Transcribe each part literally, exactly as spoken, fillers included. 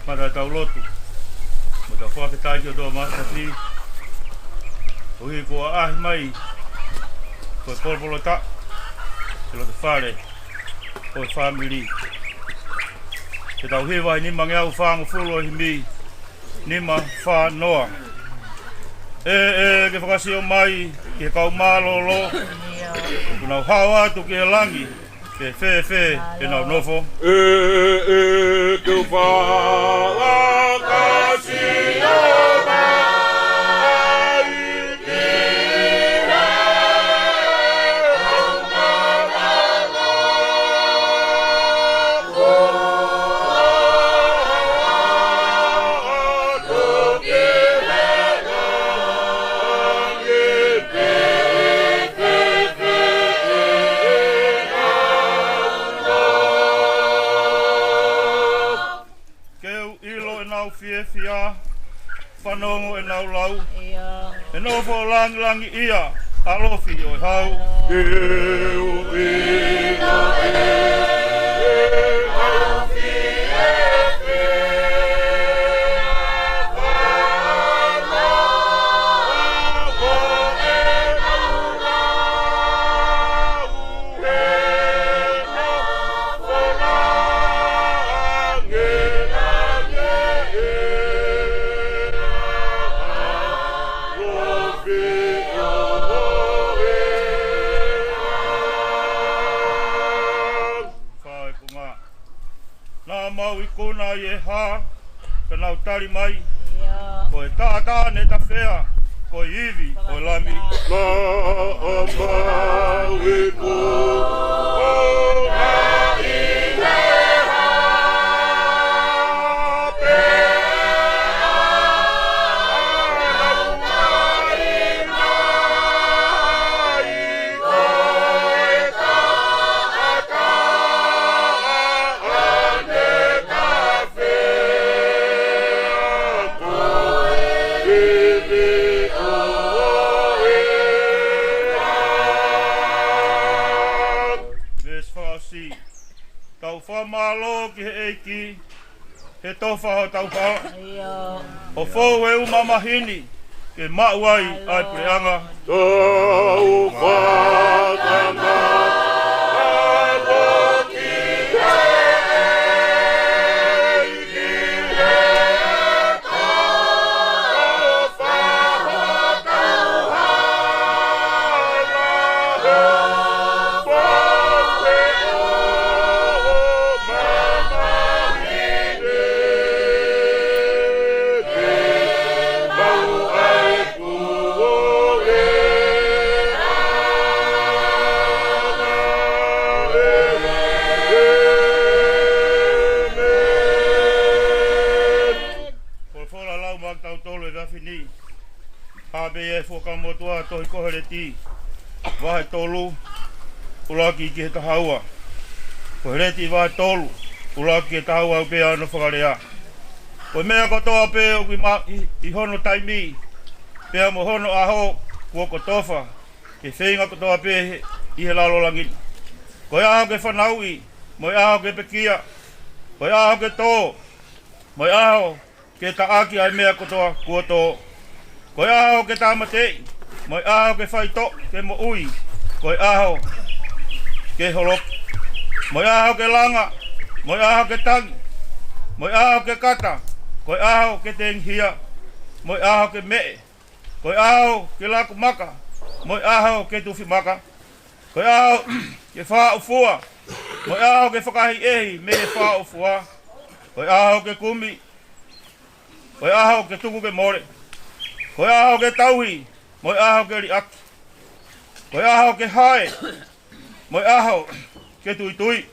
Kamata ʻetau lotu mo ʻetau fakafetaʻi ki he ʻOtua Māfimafi, koeʻuhi kuo ʻaʻahi mai ko e polopolo taʻu ki he loto fale ʻo e fāmili. Ke tau hiva ʻi he nimangeau fāngofulu ʻo e himi, nima fā noa. ʻE, ʻe, ke fakasio mai ki he kau mālōlō, kuo nau hao atu ki he langi, ke fēfē ʻenau nofo. ʻE, ʻe, ke u fakasio mai ki he Ke u ʻilo ʻenau fiefia, fanongo ʻenau lau. ʻIo. ʻE nofo langilangiʻia ʻa Lofi ʻo e Hau. Ke u ʻilo ʻenau fiefia, fanongo ʻenau lau. Naʻa mau ikuna ʻi he hā, ka nau tali mai. ʻIo. Ko e taʻataʻa ne tafea, ko e ivi ʻo e Lami. Naʻa mau ikuna ʻi he hā, pea ʻaʻau mai. Veesi fakaʻosi. Tau fakamālō ki he ʻEiki, he tofa hotau hala. ʻIo. ʻO fou he uho mamahi ni, ke maʻu ai ʻa e puleʻanga. Tau fakamālō ki he ʻEiki, he tofa hotau hala. Folofola lau maʻa kitautolu he efiafi ni. Hā pē ʻa e Fuakava Motuʻa, tohi Koheleti, vahe tolu, ʻuluaki ki he taha ua. Koheleti vahe tolu, ʻuluaki ki he taha ua, ʻoku pehē hono fakalea: Ko e meʻa kotoa pē ʻoku ʻi ma-, ʻi, ʻi hono taimi, pea mo hono ʻaho kuo kotofa, ke feinga kotoa pē ʻi he lalo langi ni. Ko e ʻaho ke fanauʻi, mo e ʻaho ke pekia, ko e ʻaho ke tō, mo e ʻaho ke taʻaki ʻa e meʻa kotoa kuo tō. Ko e ʻaho ke tāmateʻi, mo e ʻaho ke faitoʻo ke moʻui, ko e ʻaho ke holoki. Mo e ʻaho ke langa, mo e ʻaho ke tangi, mo e ʻaho ke kata, ko e ʻaho ke tengihia, mo e ʻaho ke meʻe, ko e ʻaho ke laku maka, mo e ʻaho ke tufi maka, ko e ʻaho ke fāʻofua, mo e ʻaho ke fakaʻehiʻehi mei he fāʻofua, ko e ʻaho ke kumi, ko e ʻaho ke tuku ke mole, ko e ʻaho ke tauhi, mo e ʻaho ke liʻaki, ko e ʻaho ke hae, mo e ʻaho ke tuitui,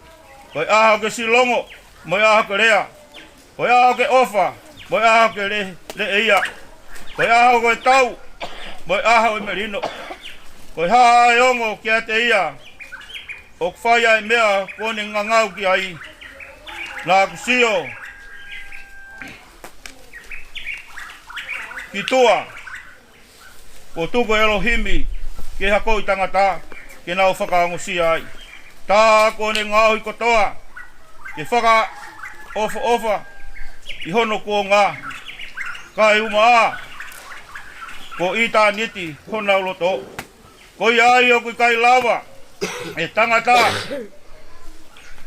ko e ʻaho ke silongo, mo e ʻaho ke lea, ko e ʻaho ke ʻofa, mo e ʻaho ke le-, leʻeia, ko e ʻaho ko e tau, mo e ʻaho ʻo e melino. Ko e hā ʻe ongo kiate ia ʻoku fai ʻa e meʻa kuo ne ngangau ki ai? Naʻa ku sio ki tuʻa, kuo tuku ʻe ʻElohimi ke hakoʻi tangata ke nau fakaongosia ai. Tā kuo ne ngaohi kotoa ke fakaʻofoʻofa ʻi hono kuonga, kae ʻumaʻā ko ʻitāniti honau loto. Ko ia ai ʻoku ʻikai lava ʻe tangata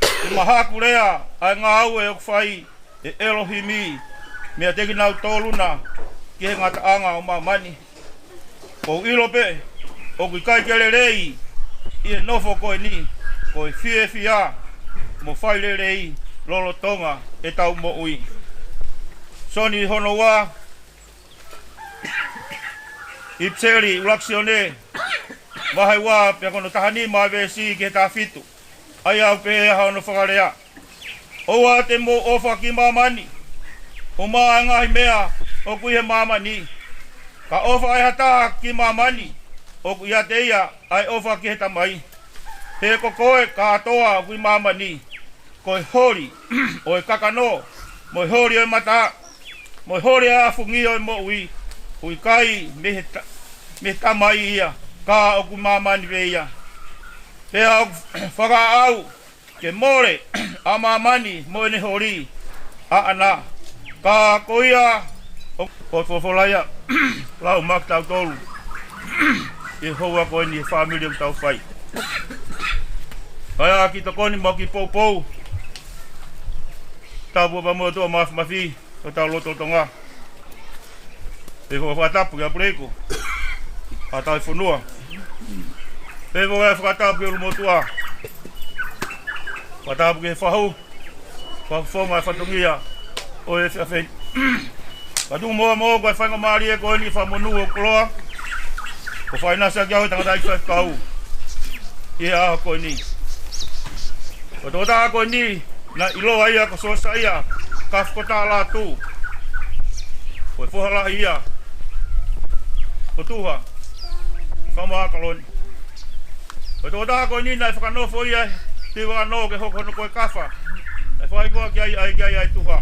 ke mahakulea ʻa e ngāue ʻoku fai ʻe ʻElohimi meiate kinautolu na ki he ngataʻanga ʻo māmani. ʻOku ou ʻilo pē ʻoku ʻikai ke lelei ʻi he nofo ko eni ko e fiefia mo fai lelei lolotonga ʻetau moʻui. Soni hono ua, ʻIpiseli ʻUluaki Sione, vahe ua pea ko hono taha nima veesi ki he taha fitu. ʻA ia ʻoku pehē ʻa hono fakalea: ʻOua te mou ʻofa ki māmani, ʻumaʻā ʻa e ngaahi meʻa ʻoku ʻi he māmani. Ka ʻofa ʻe ha taha ki māmani, ʻoku ʻiate ia ʻa e ʻofa ki he Tamai. He ko koe kātoa ʻoku ʻi māmani, ko e holi ʻo e kakano, mo e holi ʻo e mata, mo e holi ʻa e afungi ʻo e moʻui, ʻoku ʻikai mei he ta-, mei he Tamai ia, ka ʻoku ʻi māmani pē ia. Pea ʻoku fakaʻau ke mole ʻa māmani mo ʻene holi ʻaʻana. Ka ko ia ʻoku folofola ia, lau maʻa kitautolu ʻi he houa ko eni he fāmili ʻoku tau fai. ʻA ia kiʻi tokoni mo e kiʻi poupou. Tapu ʻa e Motuʻa Mafimafi ʻo hotau lotolotonga. Pea ko e fakatapu ki he ʻapiako, ʻa e tauhi fonua. Pea ko e fakatapu ki he ʻulumotuʻa. Fakatapu ki he fahu, fakafofonga ʻo e fatongia ʻo e efiafi ni. Ka tuku muʻa moʻoku ʻa e faingamālie ko eni, fakamonū ʻoku koloa, kuo fakaʻinasi ʻaki au ʻe he tangataʻeiki faifekau ʻi he ʻaho ko eni. Ko e tokotaha ko eni naʻe ʻiloa ia ko Siosaia Kafo ko Talatu. Ko e foha lahi ia ko Tuha, kae ʻumaʻā ʻa Kaloni. Ko e tokotaha ko eni naʻe fakanofo ia ʻi Vakanō ke hoko hono ko e kafa. Naʻe fakahingoa ki ai, ʻai ki ai ʻa e Tuha.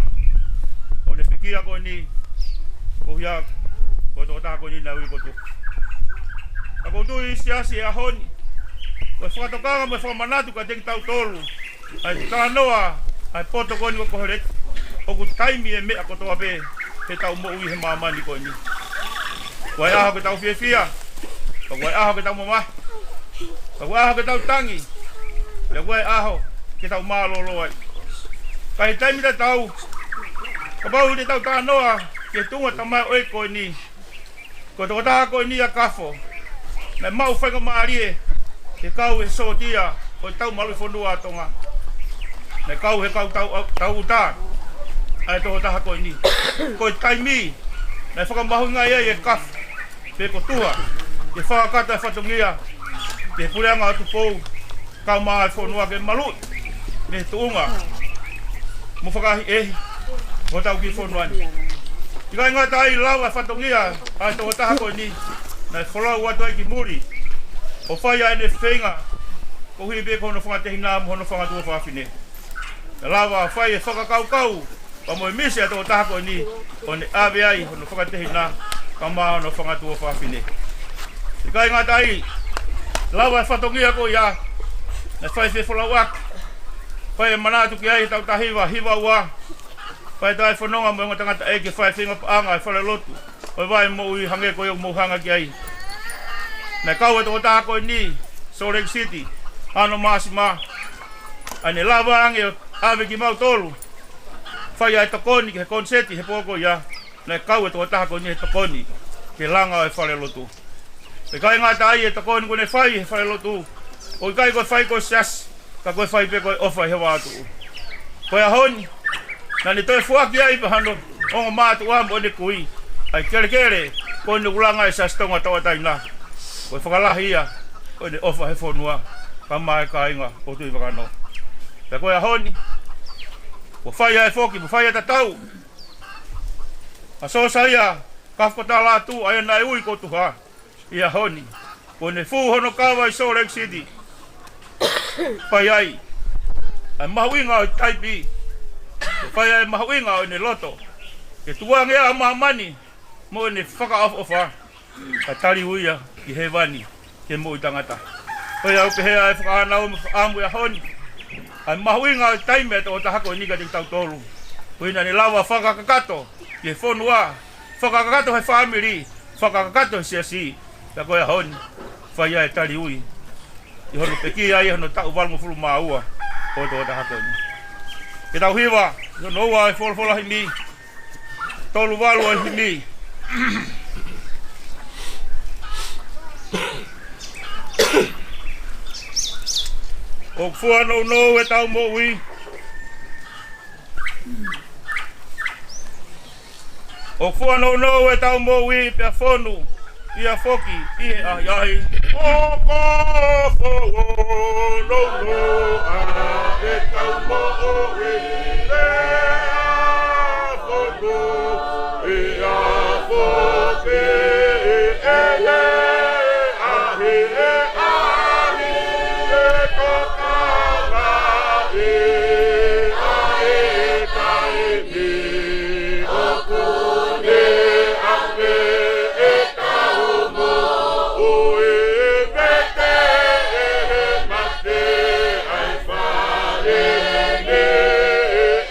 ʻO ne pekia ko eni, ko ia, ko e tokotaha ko eni naʻe ui ko Tuha. Ka ʻoku ou tui, siasi, he ʻaho ni, ko e fakatokanga mo e fakamanatu kiate kitautolu ʻa e talanoa ʻa e poto ko eni ko Koheleti, ʻoku taimi e meʻa kotoa pē heʻetau moʻui he māmani ko eni. Ko e ʻaho ke tau fiefia, ka ko e ʻaho ke tau mamahi, ka ko e ʻaho ke tau tangi, pea ko e ʻaho ke tau mālōlō ai. Ka ʻi he taimi tatau, kapau te tau talanoa ki he tuʻunga tamaioʻeiki ko eni, ko e tokotaha ko eni ʻa Kafo, naʻe maʻu faingamālie ke kau he sōtia ʻo e Taumalu ʻi he fonua ʻa Tonga. Naʻe kau he kau tau, tauʻuta ʻa e tokotaha ko eni. Ko e taimi naʻe fakamahuʻingaʻi ai ʻe Kafo pe ko Tuha ke fakakakato e fatongia ki he puleʻanga ʻo Tupou, kae ʻumaʻā e fonua ke maluʻi mei he tuʻunga mo fakaʻehiʻehi hotau kiʻi fonua ni. ʻIkai ngata ai, lava e fatongia ʻa e tokotaha ko eni naʻe folau atu ai ki muli ʻo fai ʻa ʻene feinga koeʻuhi pē ko hono fanga tehina mo hono fanga tuofāfine. Naʻe lava ʻo fai e fakakaukau pea mo e misi ʻa e tokotaha ko eni, ʻo ne ʻave ai hono fanga tehina kae ʻumaʻā hono fanga tuofāfine. ʻIkai ngata ai, lava e fatongia ko ia naʻe fai fefolauʻaki, fai e manatu ki ai he taʻu taha hiva hiva ua, fai e tauhi fononga mo e ongo tangataʻeiki, fai e feinga paʻanga e falelotu ʻo e Vai Moʻui, hangē ko ia ʻoku mou hanga ki ai. Naʻe kau e tokotaha ko eni Salt Lake City, ʻAno Māsima, ʻa ia naʻe lava ange ʻo ʻave kimautolu, fai ʻa e tokoni ki he koniseti he pō ko ia. Naʻe kau e tokotaha ko eni he tokoni ki he langa ʻo e falelotu. ʻIkai ngata ai, e tokoni kuo ne fai he falelotu, ʻoku ʻikai ko e fai ko e siasi, ka ko e fai pē ko e ʻofa ʻi he vā tuʻu. Ko e ʻaho ni, naʻa ne toe foaki ai pē hano ongo mātuʻa mo ʻene kui ʻa e kelekele ko eni ʻoku langa ʻe he Siasi Tonga Tauʻatāina. Ko e fakalahi ia ʻo ʻene ʻofa he fonua kae ʻumaʻā e kāinga ʻo Tuʻivakanō. Pea ko e ʻaho ni, kuo fai ai foki, kuo fai ai tatau ʻa Siosaia Kafo ko Talatu, ʻa ia naʻe ui ko Tuha, ʻi he ʻaho ni, kuo ne fū hono kava ʻi Salt Lake City. Fai ai ʻa e mahuʻinga ʻo e taipi, fai ai e mahuʻinga ʻo ʻene loto ke tukuange ʻa māmani mo ʻene fakaʻofoʻofa, kae tali ui ia ki hēvani ki he moʻui taʻengata. Ko ia ʻoku pehē ʻa e fakaʻānaua mo e fakaʻamu ʻi he ʻaho ni, ʻa e mahuʻinga ʻo e taimi ʻa e tokotaha ko eni kiate kitautolu. Ko ia naʻa ne lava fakakakato ki he fonua, fakakakato he fāmili, fakakakato he siasi, pea ko e ʻaho ni, fai ai e tali ui ʻi hono pekia ai hono taʻu valungofulu mā ua ʻo e tokotaha ko eni. Ke tau hiva ʻi hono ua e folofola himi, tolu valu e himi. ʻOku fua nounou ʻetau moʻui. ʻOku fua nounou ʻetau moʻui pea fonu ia foki ʻi he ʻahiʻahi. ʻOku fua nounou ʻetau moʻui pea fonu ia foki ʻi he ʻahiʻahi. Ko e tokanga ia ʻa e taimi ʻoku ne ʻave ʻetau moʻui, vete ʻe he mate ʻa e fale ni,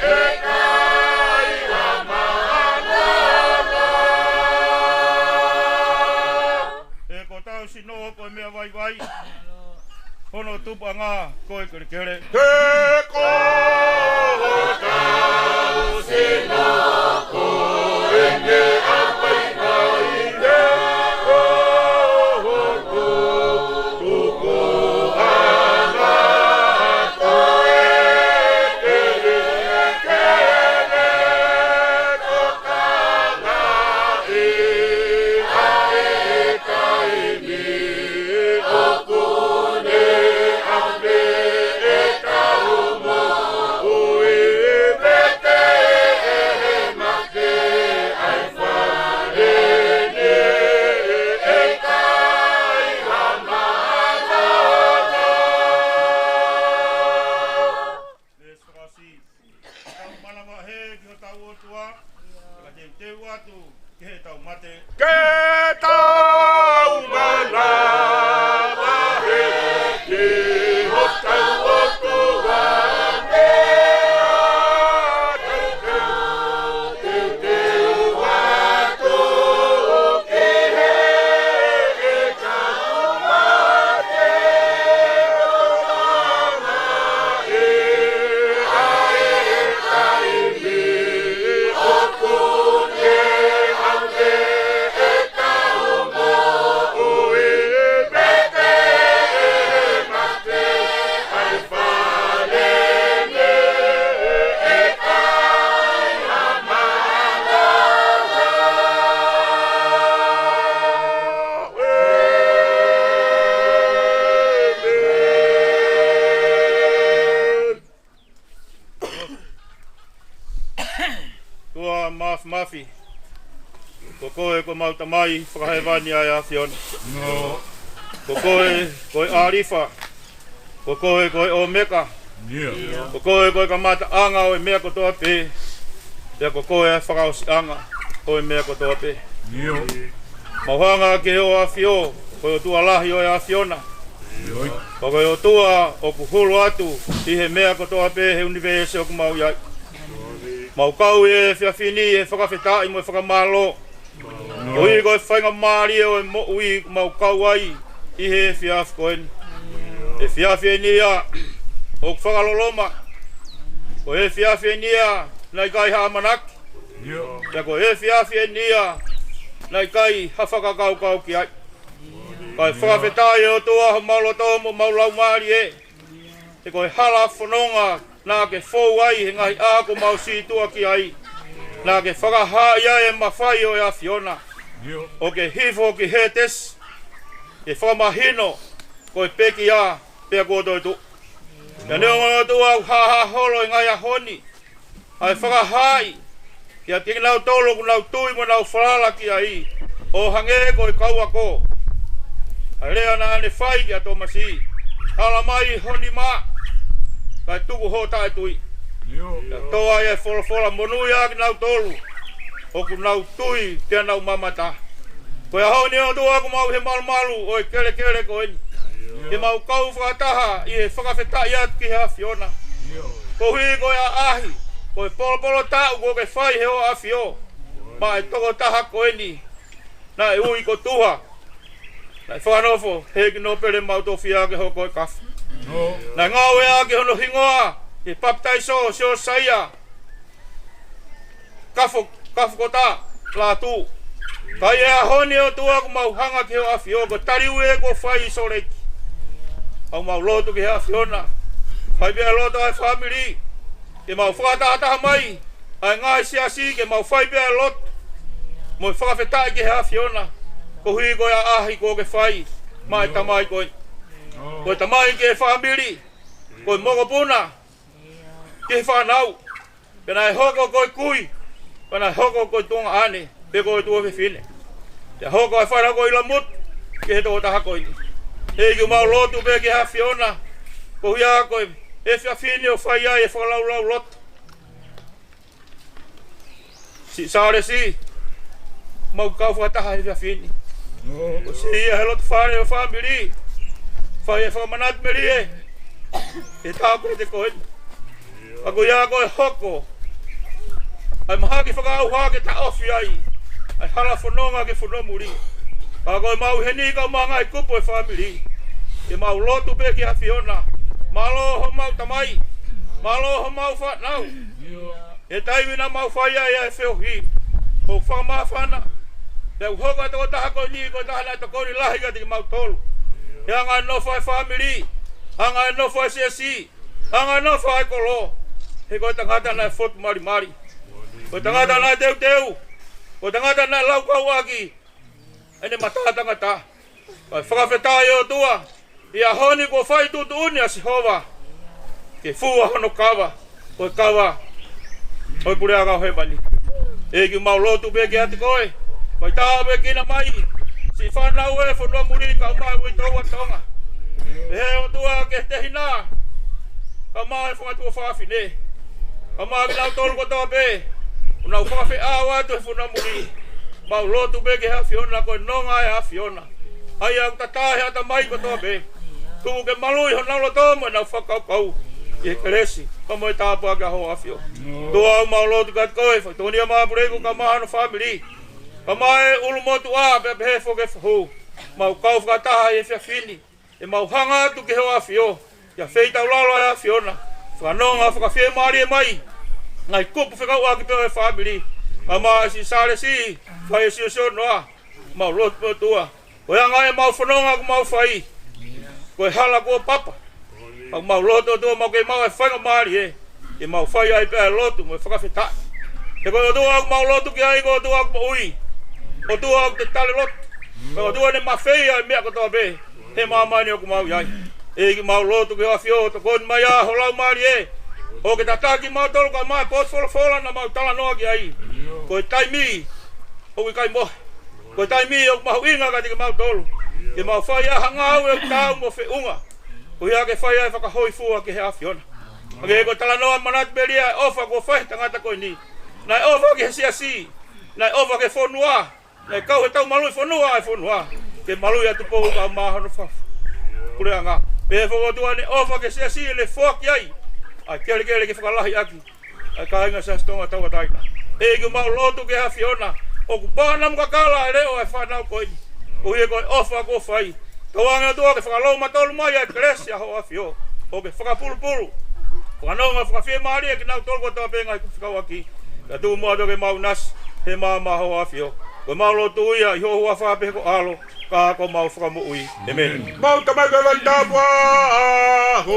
ʻe ʻikai ha mālōlō. He ko hotau sino ko e meʻa vaivai, hono tupuʻanga ko e kelekele. He ko hotau sino ko e meʻa vaivai, he ko hono tupuʻanga ko e kelekele. Ko e tokanga ia ʻa e taimi ʻoku ne ʻave ʻetau moʻui, vete ʻe he mate ʻa e fale ni, ʻe ʻikai ha mālōlō. Veesi fakaʻosi. Tau manavahē ki hotau ʻOtua, ka teuteu atu ki heʻetau mate. Ke tau manavahē ki hotau ʻOtua, ke teuteu atu ki heʻetau mate. ʻOtua Māfimafi, ko koe ko homau Tamai fakahēvani ʻa e ʻAfiona. Ko koe ko e ʻAlifa, ko koe ko e ʻOmeka, ko koe ko e kamataʻanga ʻo e meʻa kotoa pē, pea ko koe ʻa e fakaʻosiʻanga ʻo e meʻa kotoa pē. Mau hanga ki he ʻAfio, ko e ʻOtua lahi ʻo e ʻAfiona. Ko e ʻOtua ʻoku hulu atu ʻi he meʻa kotoa pē he ʻunivēsi ʻoku mau ʻi ai. Mau kau ʻi he efiafi ni ʻi he fakafetaʻi mo e fakamālō. Koeʻuhi ko e faingamālie ʻo e moʻui ʻoku mau kau ai ʻi he efiafi ko eni. Efiafi eni ia ʻoku fakaloloma. Ko e efiafi eni ia naʻe ʻikai ha ʻamanaki. Pea ko e efiafi eni ia naʻe ʻikai ha fakakaukau ki ai. Kae fakafetaʻi ʻe ʻOtua homau loto mo homau laumālie. He ko e hala fononga naʻa ke fou ai he ngaahi ʻaho ʻoku mau sītuʻa ki ai, naʻa ke fakahaaʻi ai e mafai ʻo e ʻAfiona ʻo ke hifo ki Hētesi ke fakamahino ko e pekia pea kuo toetuʻu. Pea neongo ʻOtua ʻoku hāhā holo he ngaahi ʻaho ni ʻa e fakahaaʻi kiate kinautolu ʻoku nau tui mo nau falala ki ai, ʻo hangē ko e kau ako, ʻa e lea naʻa ne fai kia Tōmasi: Ala mai ho nima kae tuku hoʻo taʻetui. Pea tō ai e folofola monūʻia kinautolu ʻoku nau tui pea nau mamata. Ko e ʻaho ni ʻOtua ʻoku mau ʻi he malumalu ʻo e kelekele ko eni, ke mau kau fakataha ʻi he fakafetaʻi atu ki he ʻAfiona. Koeʻuhi ko e ʻaʻahi ko e polopolo taʻu kuo ke fai ʻe hoʻo ʻAfio maʻa e tokotaha ko eni naʻe ui ko Tuha, naʻe fakanofo he ʻEiki Nōpele maʻu tofiʻa ke hoko ko e Kafo. Naʻe ngāueʻaki hono hingoa he papitaiso ʻo Siosaia Kafo, Kafokota Lātū. Ka ʻi he ʻaho ni ʻOtua ʻoku mau hanga ki hoʻo ʻAfio, ko e tali ui ē kuo fai ʻi Sōleki. ʻOku mau lotu ki he ʻAfiona, fai pē ʻa e loto ʻa e fāmili, ke mau fakatahataha mai ʻa e ngaahi siasi, ke mau fai pē ʻa e lotu mo e fakafetaʻi ki he ʻAfiona, koeʻuhi ko e ʻaʻahi kuo ke fai maʻa e tamai ko ē. Ko e tamai ki he fāmili, ko e mokopuna ki he fānau, pea naʻe hoko ko e kui, pea naʻe hoko ko e tuongaʻane, pe ko e tuofefine. Pea hoko ʻa e fānau ko e ʻilamutu ki he tokotaha ko eni. ʻEiki, mau lotu pē ki he ʻAfiona, koeʻuhi ko e efiafi ni ʻo fai ai e fakalaulauloto. Siʻi Sālesi, mau kau fakataha he efiafi ni. ʻOsi ia he loto fale ʻo e fāmili, fai e fakamanatu melie he tāpuaki ko eni. Ka ko ia ko e hoko ʻa e mahaki fakaʻauha ke taʻofi ai ʻa e hala fononga ki he fonua muli. Ka ko e mau ʻi heni kau mai ngaahi kupu ʻo e fāmili, ke mau lotu pē ki he ʻAfiona. Mālō homau tamai, mālō homau fānau. He taimi naʻa mau fai ai ʻa e feohi, ʻoku fakamāfana. Pea ʻoku hoko ʻa e tokotaha ko eni ko e taha naʻe tokoni lahi kiate kimautolu. He anga e nofo ʻa e fāmili, anga e nofo ʻa e siasi, anga e nofo ʻa e kolo. He ko e tangata naʻe fotu malimali, ko e tangata naʻe teuteu, ko e tangata naʻe laukauʻaki ʻene matātangata. Kae fakafetaʻi ʻOtua, ʻi he ʻaho ni kuo fai tuʻutuʻuni ʻa Sihova ke fua hono kava, ko e kava ʻo e puleʻanga ʻo hēvani. ʻEiki, mau lotu pē kiate koe, fai tāpuekina mai siʻi fānau ʻo e fonua muli, kau mai ʻa e uitou ʻa Tonga. Pehē ʻOtua ki he tehina, kau mai ʻa e fanga tuofāfine, kau mai kinautolu kotoa pē ʻoku nau fakafeʻao atu he fonua muli. Mau lotu pē ki he ʻAfiona, ko e nonga ʻa e ʻAfiona. ʻA ia ʻoku tatā he ʻatamai kotoa pē, tuku ke maluʻi honau loto mo ʻenau fakakaukau ʻi he kelesi pea mo e tāpuaki ʻa hoʻo ʻAfio. ʻOtua, mau lotu kiate koe, fai tokoni ʻa Mapuleiku kau mai hono fāmili, kau mai ʻa e ʻulumotuʻa pea pehē foki e fahu. Mau kau fakataha he efiafi ni, ʻe mau hanga atu ki hoʻo ʻAfio, ʻi he feitaulalo ʻa e ʻAfiona, fakanonga fakafiemālie mai ngaahi kupu fekauʻaki pē ʻo e fāmili. Kau mai siʻi Sālesi, fai e siosio noa. Mau lotu pē ʻOtua, ko e anga ʻemau fononga ʻoku mau fai, ko e hala kuo papa. Ka mau lotu ʻOtua, mau kei maʻu e faingamālie ke mau fai ai pē ʻa e lotu mo e fakafetaʻi. He ko e ʻOtua ʻoku mau lotu ki ai, ko e ʻOtua ʻoku moʻui, ʻOtua ʻoku te tali lotu, ko e ʻOtua naʻe mafeia ʻa e meʻa kotoa pē he māmani ʻoku mau ʻi ai. ʻEiki, mau lotu ki hoʻo ʻAfio, tokoni mai ā ho Laumālie ʻo ke tataki kimautolu kau mai e potu folofola naʻa mau talanoa ki ai. Ko e taimi ʻoku ʻikai mohe, ko e taimi ʻoku mahuʻinga kiate kimautolu, ke mau fai ai ha ngāue ʻoku taau mo e feʻunga, koeʻuhi ke fai ai e fakahōifua ki he ʻAfiona. Hangē ko e talanoa manatu melie ʻa e ʻofa kuo fai he tangata ko eni. Naʻe ʻofa ki he siasi, naʻe ʻofa ki he fonua, naʻe kau he tau maluʻi fonua ʻa e fonua, ke maluʻi ʻa Tupou kau mai hono fakapuleʻanga. Pehē foki ʻOtua naʻe ʻofa ki he siasi, naʻe foaki ai ʻa e kelekele ke fakalahi ʻaki ʻa e kāinga Siasi Tonga Tauʻatāina. ʻEiki, mau lotu ki he ʻAfiona, ʻoku pā namu kakala e leʻo ʻa e fānau ko eni, koeʻuhi ko e ʻofa kuo fai. Tauange ʻOtua ke fakalou matolu mai ʻa e kelesi ʻa hoʻo ʻAfio, ʻo ke fakapulupulu, fakanonga fakafiemālie kinautolu kotoa pē ngaahi kupu fekauʻaki, pea tuku muʻa ʻOtua ke mau ʻinasi he maama ʻa hoʻo ʻAfio. Ko ʻemau lotu ia ʻi ho huafa pē ko ho ʻAlo, ka ko homau Fakamoʻui. ʻĒmeni. Mau tamai ko e vani tāpuaki.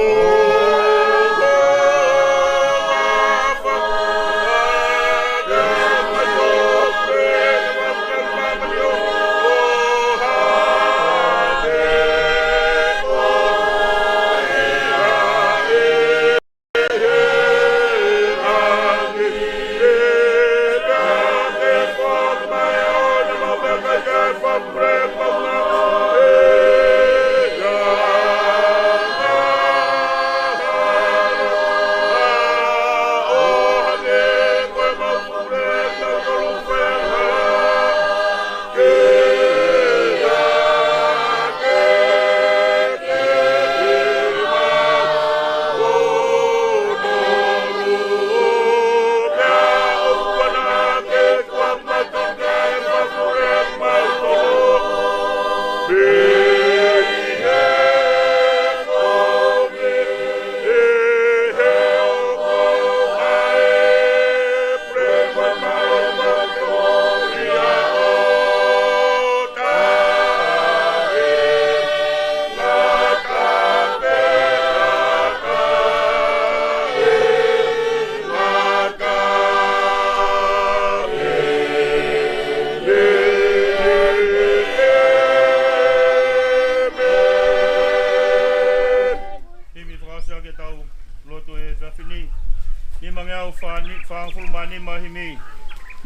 Fāngofulu mā nima, himi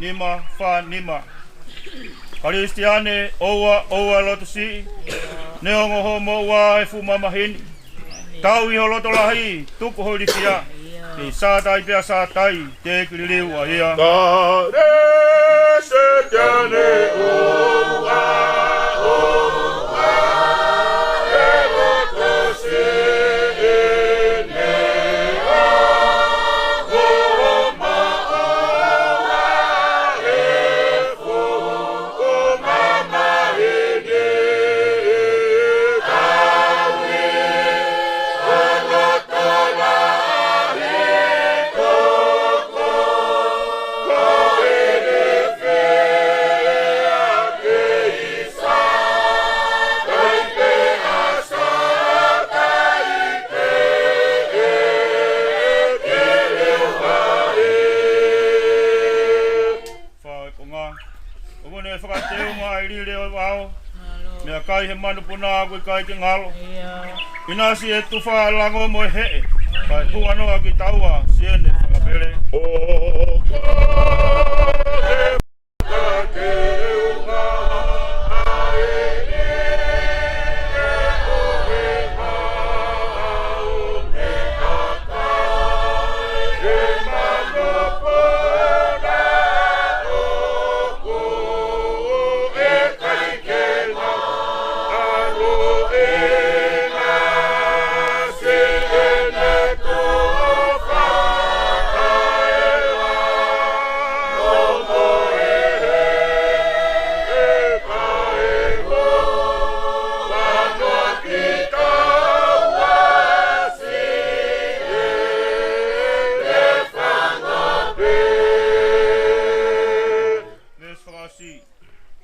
nima fā nima. Kalisitiane, ʻoua, ʻoua loto siʻi. Neongo hoʻo moʻua he fuʻu mamahi ni, tauhi ho loto lahi, tuku ho ilifia. Kei sātai pea sātai, teʻeki liliu ʻa ia. Kalisitiane, ʻoua, ʻoua, he loto siʻi. Fakakonga. ʻOku ne fakateunga ʻa e lile ʻo e vao. Meʻakai he manupuna ʻoku ʻikai ke ngalo. ʻInasi e tufa, lango mo e heʻe, kae huanoa kitaua siʻene fakapele.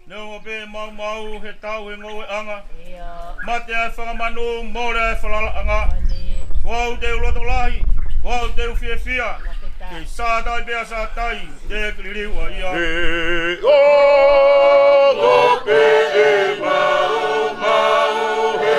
Neongo pē maumau he tau he ngoueʻanga, mate ʻa e fanga manu, mole ʻa e falalaʻanga, ko au te u loto lahi, ko au te u fiefia. Kei sātai pea sātai, teʻeki liliu ʻa ia. Neongo pē maumau he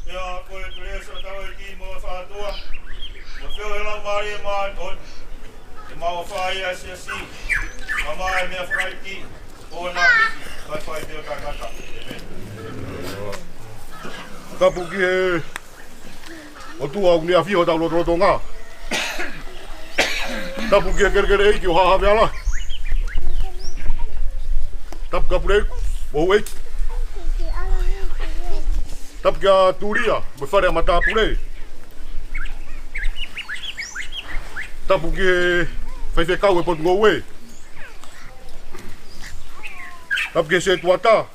Pea ko e kelesi ʻa hotau ʻEiki mo e ʻOtua, mo e feohi ʻa e Laumālie Māʻoniʻoni, ke mau fai ʻa e siasi, ʻa e meʻa fakaiti, ʻo na hiki, fai fai pē ʻo taʻengata. ʻĒmeni. Tapu ki he ʻOtua ʻoku ne ʻafio ʻi hotau lotolotonga. Tapu ki he kelekele ʻeiki ʻo Haʻa Havea Lahi. Tapu ki he puleʻeiki, houʻeiki. Tapu kia Tulia, mo e fale ʻa e matāpule. Tapu ki he faifekau ʻo e potungāue. Tapu ki he setuata.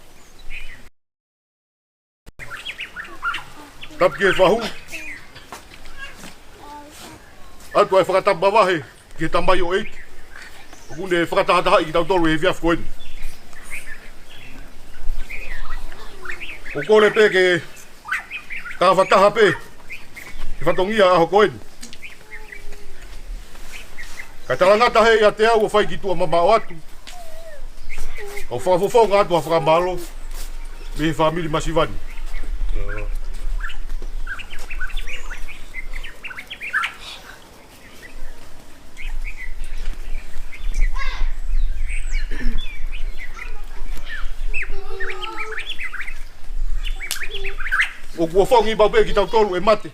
Tapu ki he fahu. ʻOatu ʻa e fakatapu mavahe ki he tamaioʻeiki ʻoku ne fakatahatahaʻi kitautolu he efiafi ko eni. ʻOku ou kole pē ke kau fakataha pē he fatongia ʻo e ʻaho ko eni. Kae talangata hē ʻiate au ʻo fai ki tuʻa mamaʻo atu, ʻo fakafofonga atu ʻa e fakamālō mei he fāmili masiva ni. ʻOku ou faʻa ʻofa pē kitautolu ʻe mate.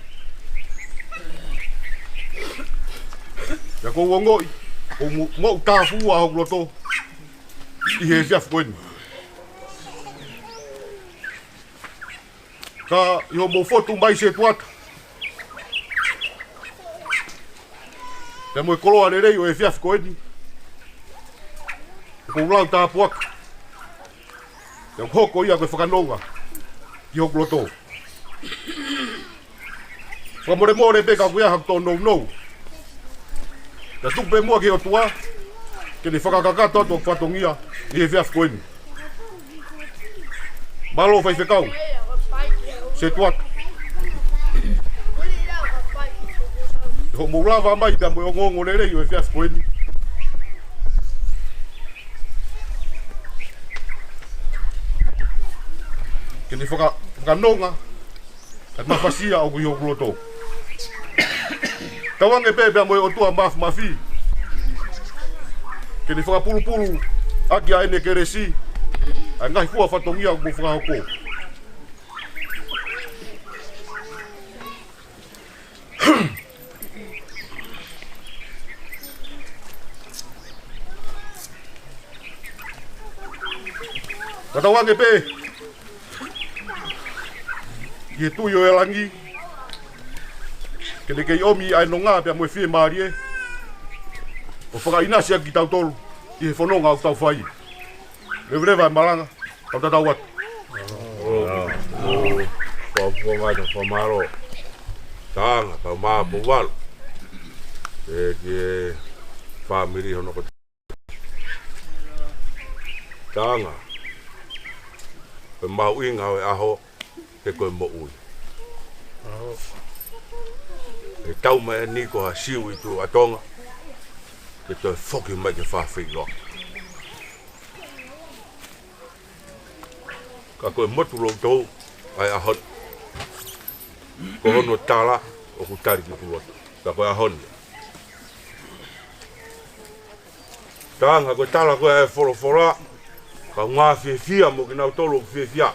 ʻIo, ʻoku ou ongoʻi ʻoku mo-, moʻutāfua hoku loto ʻi he efiafi ko eni. Ka ʻi hoʻomou fotu mai setuata, Pea mo e koloa lelei ʻo e efiafi ko eni, ʻoku ou lau tāpuaki, pea ʻoku hoko ia ko e fakanonga ki hoku loto. Fakamolemole pē ka ʻoku ʻi ai haʻaku tōnounou. Pea tuku pē muʻa ki he ʻOtua ke ne fakakakato atu hoku fatongia ʻi he efiafi ko eni. Mālō faifekau Setuata, ʻi hoʻomou lava mai pea mo e ongoongo lelei ʻo e efiafi ko eni ke ne faka-, fakanonga ʻa e mafasia ʻoku ʻi hoku loto. Tauange pē pea mo e ʻOtua Māfimafi ke ne fakapulupulu ʻaki ʻa ʻene kelesi ʻa e ngaahi fua fatongia ʻoku mou fakahoko. Ka tauange pē ki he Tuʻi ʻo e langi ke ne kei ʻomi ʻa e nonga pea mo e fiemālie ʻo fakaʻinasi ʻaki kitautolu ʻi he fononga ʻoku tau fai. Leveleva e malanga, tau tatau atu. Fakafofonga atu fakamālō. Taʻanga, tau mā pou valu. Ke, ke fāmili hono ko Taʻanga, ko e mahuʻinga ʻo e ʻaho, he ko e moʻui. He tau mai eni ko ha siu ʻi tuʻa Tonga, ke toe foki mai ke fafeiloa. Ka ko e motu loutou ʻa e ʻaho ni. Ko hono tala ʻoku tali ki tuʻa. Ka ko e ʻaho ni. Taʻanga, ko e tala ko ē ʻa e folofola, kaungā fiefia mo kinautolu ʻoku fiefia,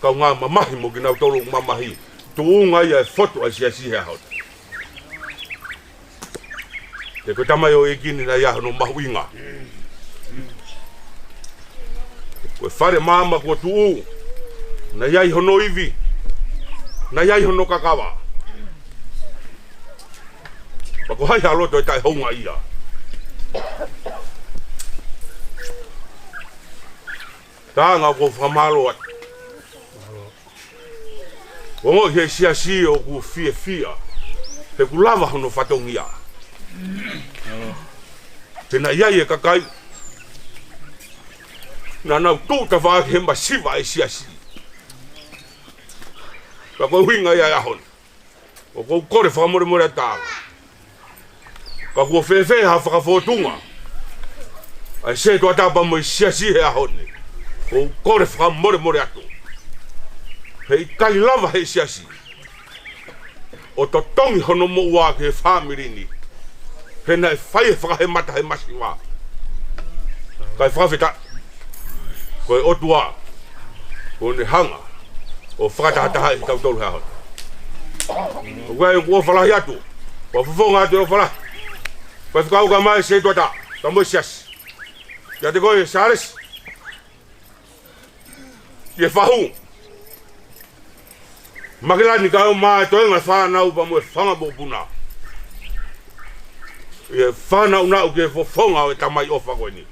kaungā mamahi mo kinautolu ʻoku mamahi. Tuʻunga ia e fotu ʻa e siasi he ʻaho ni. He ko e tamaioʻeiki ni naʻe ʻi ai hono mahuʻinga. Ko e fale maama kuo tuʻu, naʻe ʻi ai hono ivi, naʻe ʻi ai hono kakava. Pea ko hai ha loto ʻe taʻehoungaʻia? Taʻanga, ʻoku ou fakamālō atu. Ongoʻi he siasi ʻoku fiefia, he ʻoku lava hono fatongia. He naʻe ʻi ai e kakai naʻa nau tuʻu tafaʻaki he masiva e siasi. Pea ko e ʻuhinga ia e ʻaho ni. ʻOku ou kole fakamolemole atu Taʻanga. Ka kuo fēfē ha fakafōtunga ʻa e setuata pea mo e siasi he ʻaho ni, ʻoku ou kole fakamolemole atu. He ʻikai lava he siasi ʻo totongi hono moʻua ki he fāmili ni. He naʻe fai e fakahemata he masiva. Kae fakafetaʻi. Ko e ʻOtua kuo ne hanga ʻo fakatahatahaʻi kitautolu he ʻaho ni. ʻOku ʻi ai ʻeku ʻofa lahi atu. Fakafofonga atu e ʻofa lahi. Faifekau kae ʻumaʻā e setuata, kae ʻumaʻā e siasi. ʻIate koe Sālesi. ʻI he fahu. Makilani kae ʻumaʻā e toenga fānau pea mo e fanga mokopuna. ʻI he fānau naʻu ki he fofonga ʻo e tamai ʻofa ko eni.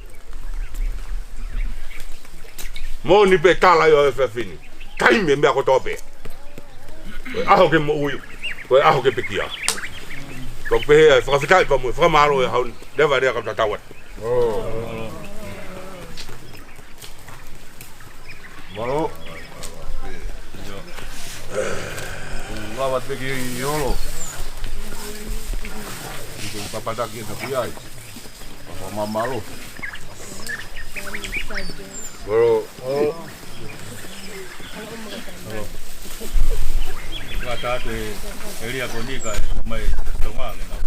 Moʻoni pē tala ia ʻo e efiafi ni. Taimi e meʻa kotoa pē. Ko e ʻaho ke moʻui, ko e ʻaho ke pekia. Ko e pehē ʻa e fakafetaʻi pea mo e fakamālō he ʻaho ni. Leva e lea kae tau tatau atu. Mālō. Lava te ki olo. Iko papataki e taku ai. Papa mamalo. Mālō. Ngata atu e elia ko eni kae mai Tonga ngenau.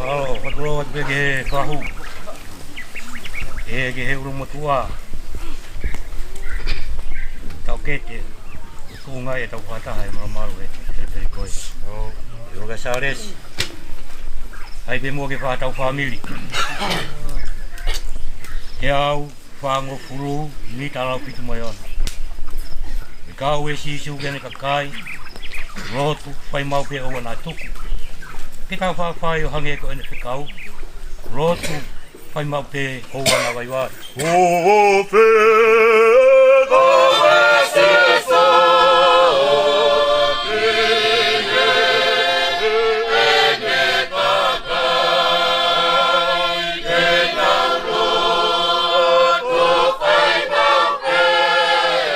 ʻAlo, fakalou atu pē ki he fahu. ʻE, ki he ʻulumotuʻa. Taukete. Tuʻunga ʻetau fakataha ʻi he malumalu ʻe, ʻe, ʻe koe. ʻO, ʻio ka Sālesi. ʻAi pē muʻa ke fakatau fāmili. Teau fāngofulu mita lau fitu mo e ono. ʻE kau ʻe Sīsū ki heʻene kakai, lotu, fai maʻu pē ʻoua naʻa tuku. Ke tau faʻa fai ʻo hangē ko ʻene fekau, lotu, fai maʻu pē ʻoua naʻa vaivai. ʻO fekau ʻe Sīsū ki heʻene kakai, ke nau lotu, fai maʻu pē ʻoua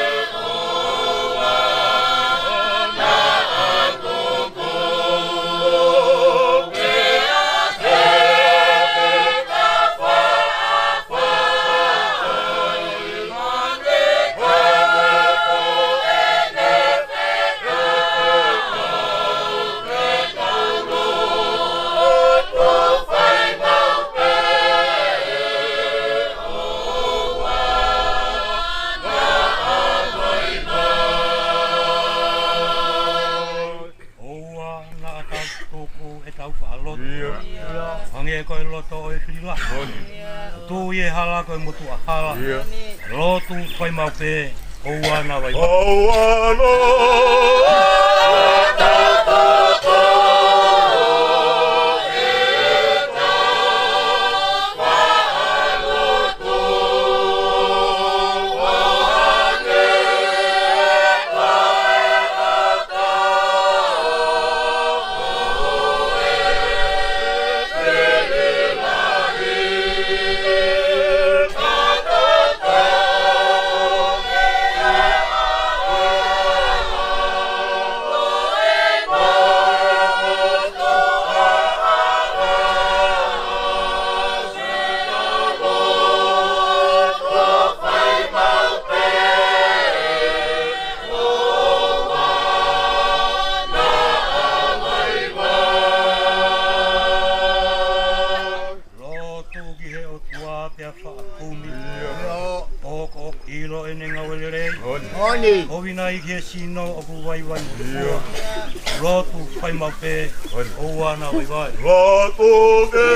naʻa tuku. ʻOua naʻa tau tuku ʻetau faʻa lotu. ʻIo. Hangē ko e loto ʻo e fili lahi. Moʻoni. Tuʻu ʻi he hala ko e motuʻa hala. ʻIo. Lotu fai maʻu pē ʻoua naʻa vaivai. ʻOua naʻa tau tuku ʻetau faʻa lotu. ʻO hangē ko e ʻOku ʻi ai ki he sino ʻoku vaivai mo fua. Lotu fai maʻu pē, ʻoua naʻa vaivai. Lotu ke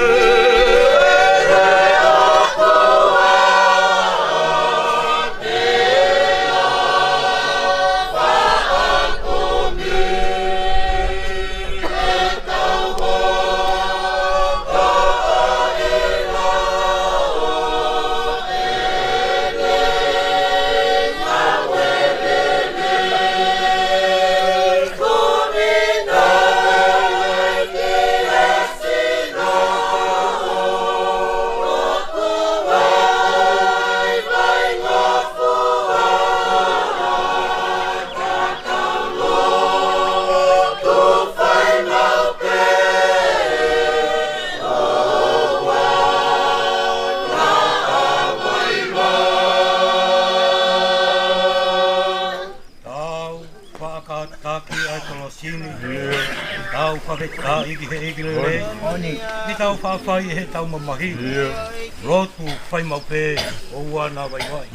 Tau fakakātaki ʻa e kolosi ni. Tau fakafetaʻi ki he ʻEiki lelei. ʻI heʻetau faʻa fai ʻetau mamahi. Lotu fai maʻu pē, ʻoua naʻa vaivai.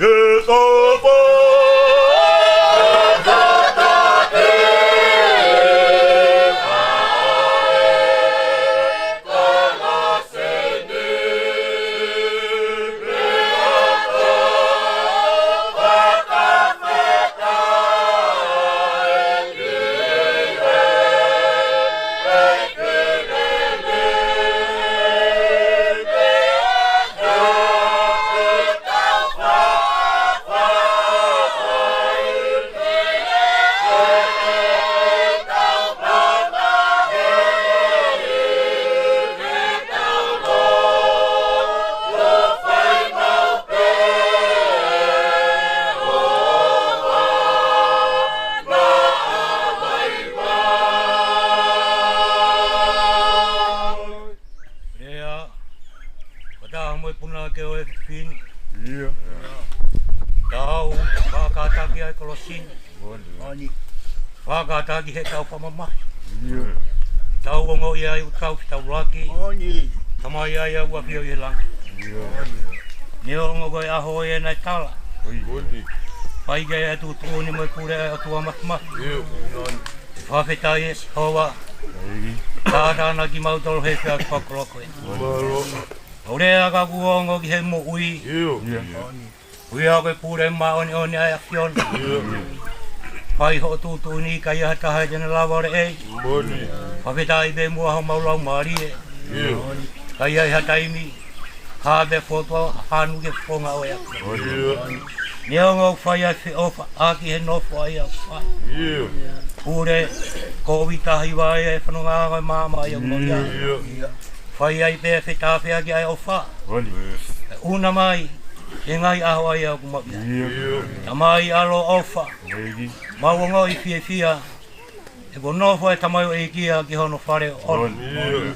Lea, fakataha mo e punake ʻo e fefine. Tau fakakātaki ʻa e kolosi ni. Fakakātaki ʻetau fakamamahi. Tau ongoʻi ai ʻoku tau fetaulaki. Tamai ʻa ia ʻoku ʻafio ʻi he langi. Neongo ko e ʻaho ia naʻe tala, fai ki ai ʻa e tuʻutuʻuni mo e pule ʻa e ʻOtua Māfimafi. Fakafetaʻi ʻe Sihova. Tātānaki kimautolu he efiafi fakakoloko ē. ʻOku lea ka kuo ongo ki he moʻui. Ui ʻa ko e pule māʻoniʻoni ʻa e ʻAfiona. Fai hoʻo tuʻutuʻuni ka ʻi ai ha taha te ne lava ʻo leʻei. Fakafetaʻi pē muʻa homau laumālie. Ka ʻi ai ha taimi, hā pē fokotuʻu hanu ke fofonga ʻo e ʻAfiona. Neongo ʻoku fai ʻa e feʻofa ʻaki he nofo ʻa ia ʻoku fai. Pule, Kōviti taha hiva ʻa e fononga ʻa e maama ʻa ia ʻoku mau ʻi ai. Fai ai pē fetāfeaki ʻa e ʻofa. ʻUna mai he ngaahi ʻaho ʻa ia ʻoku mau ʻi ai. Tamai ʻaloʻofa, mau ongoʻi fiefia he kuo nofo e tamaioʻeiki ia ki hono fale ʻo ʻomi.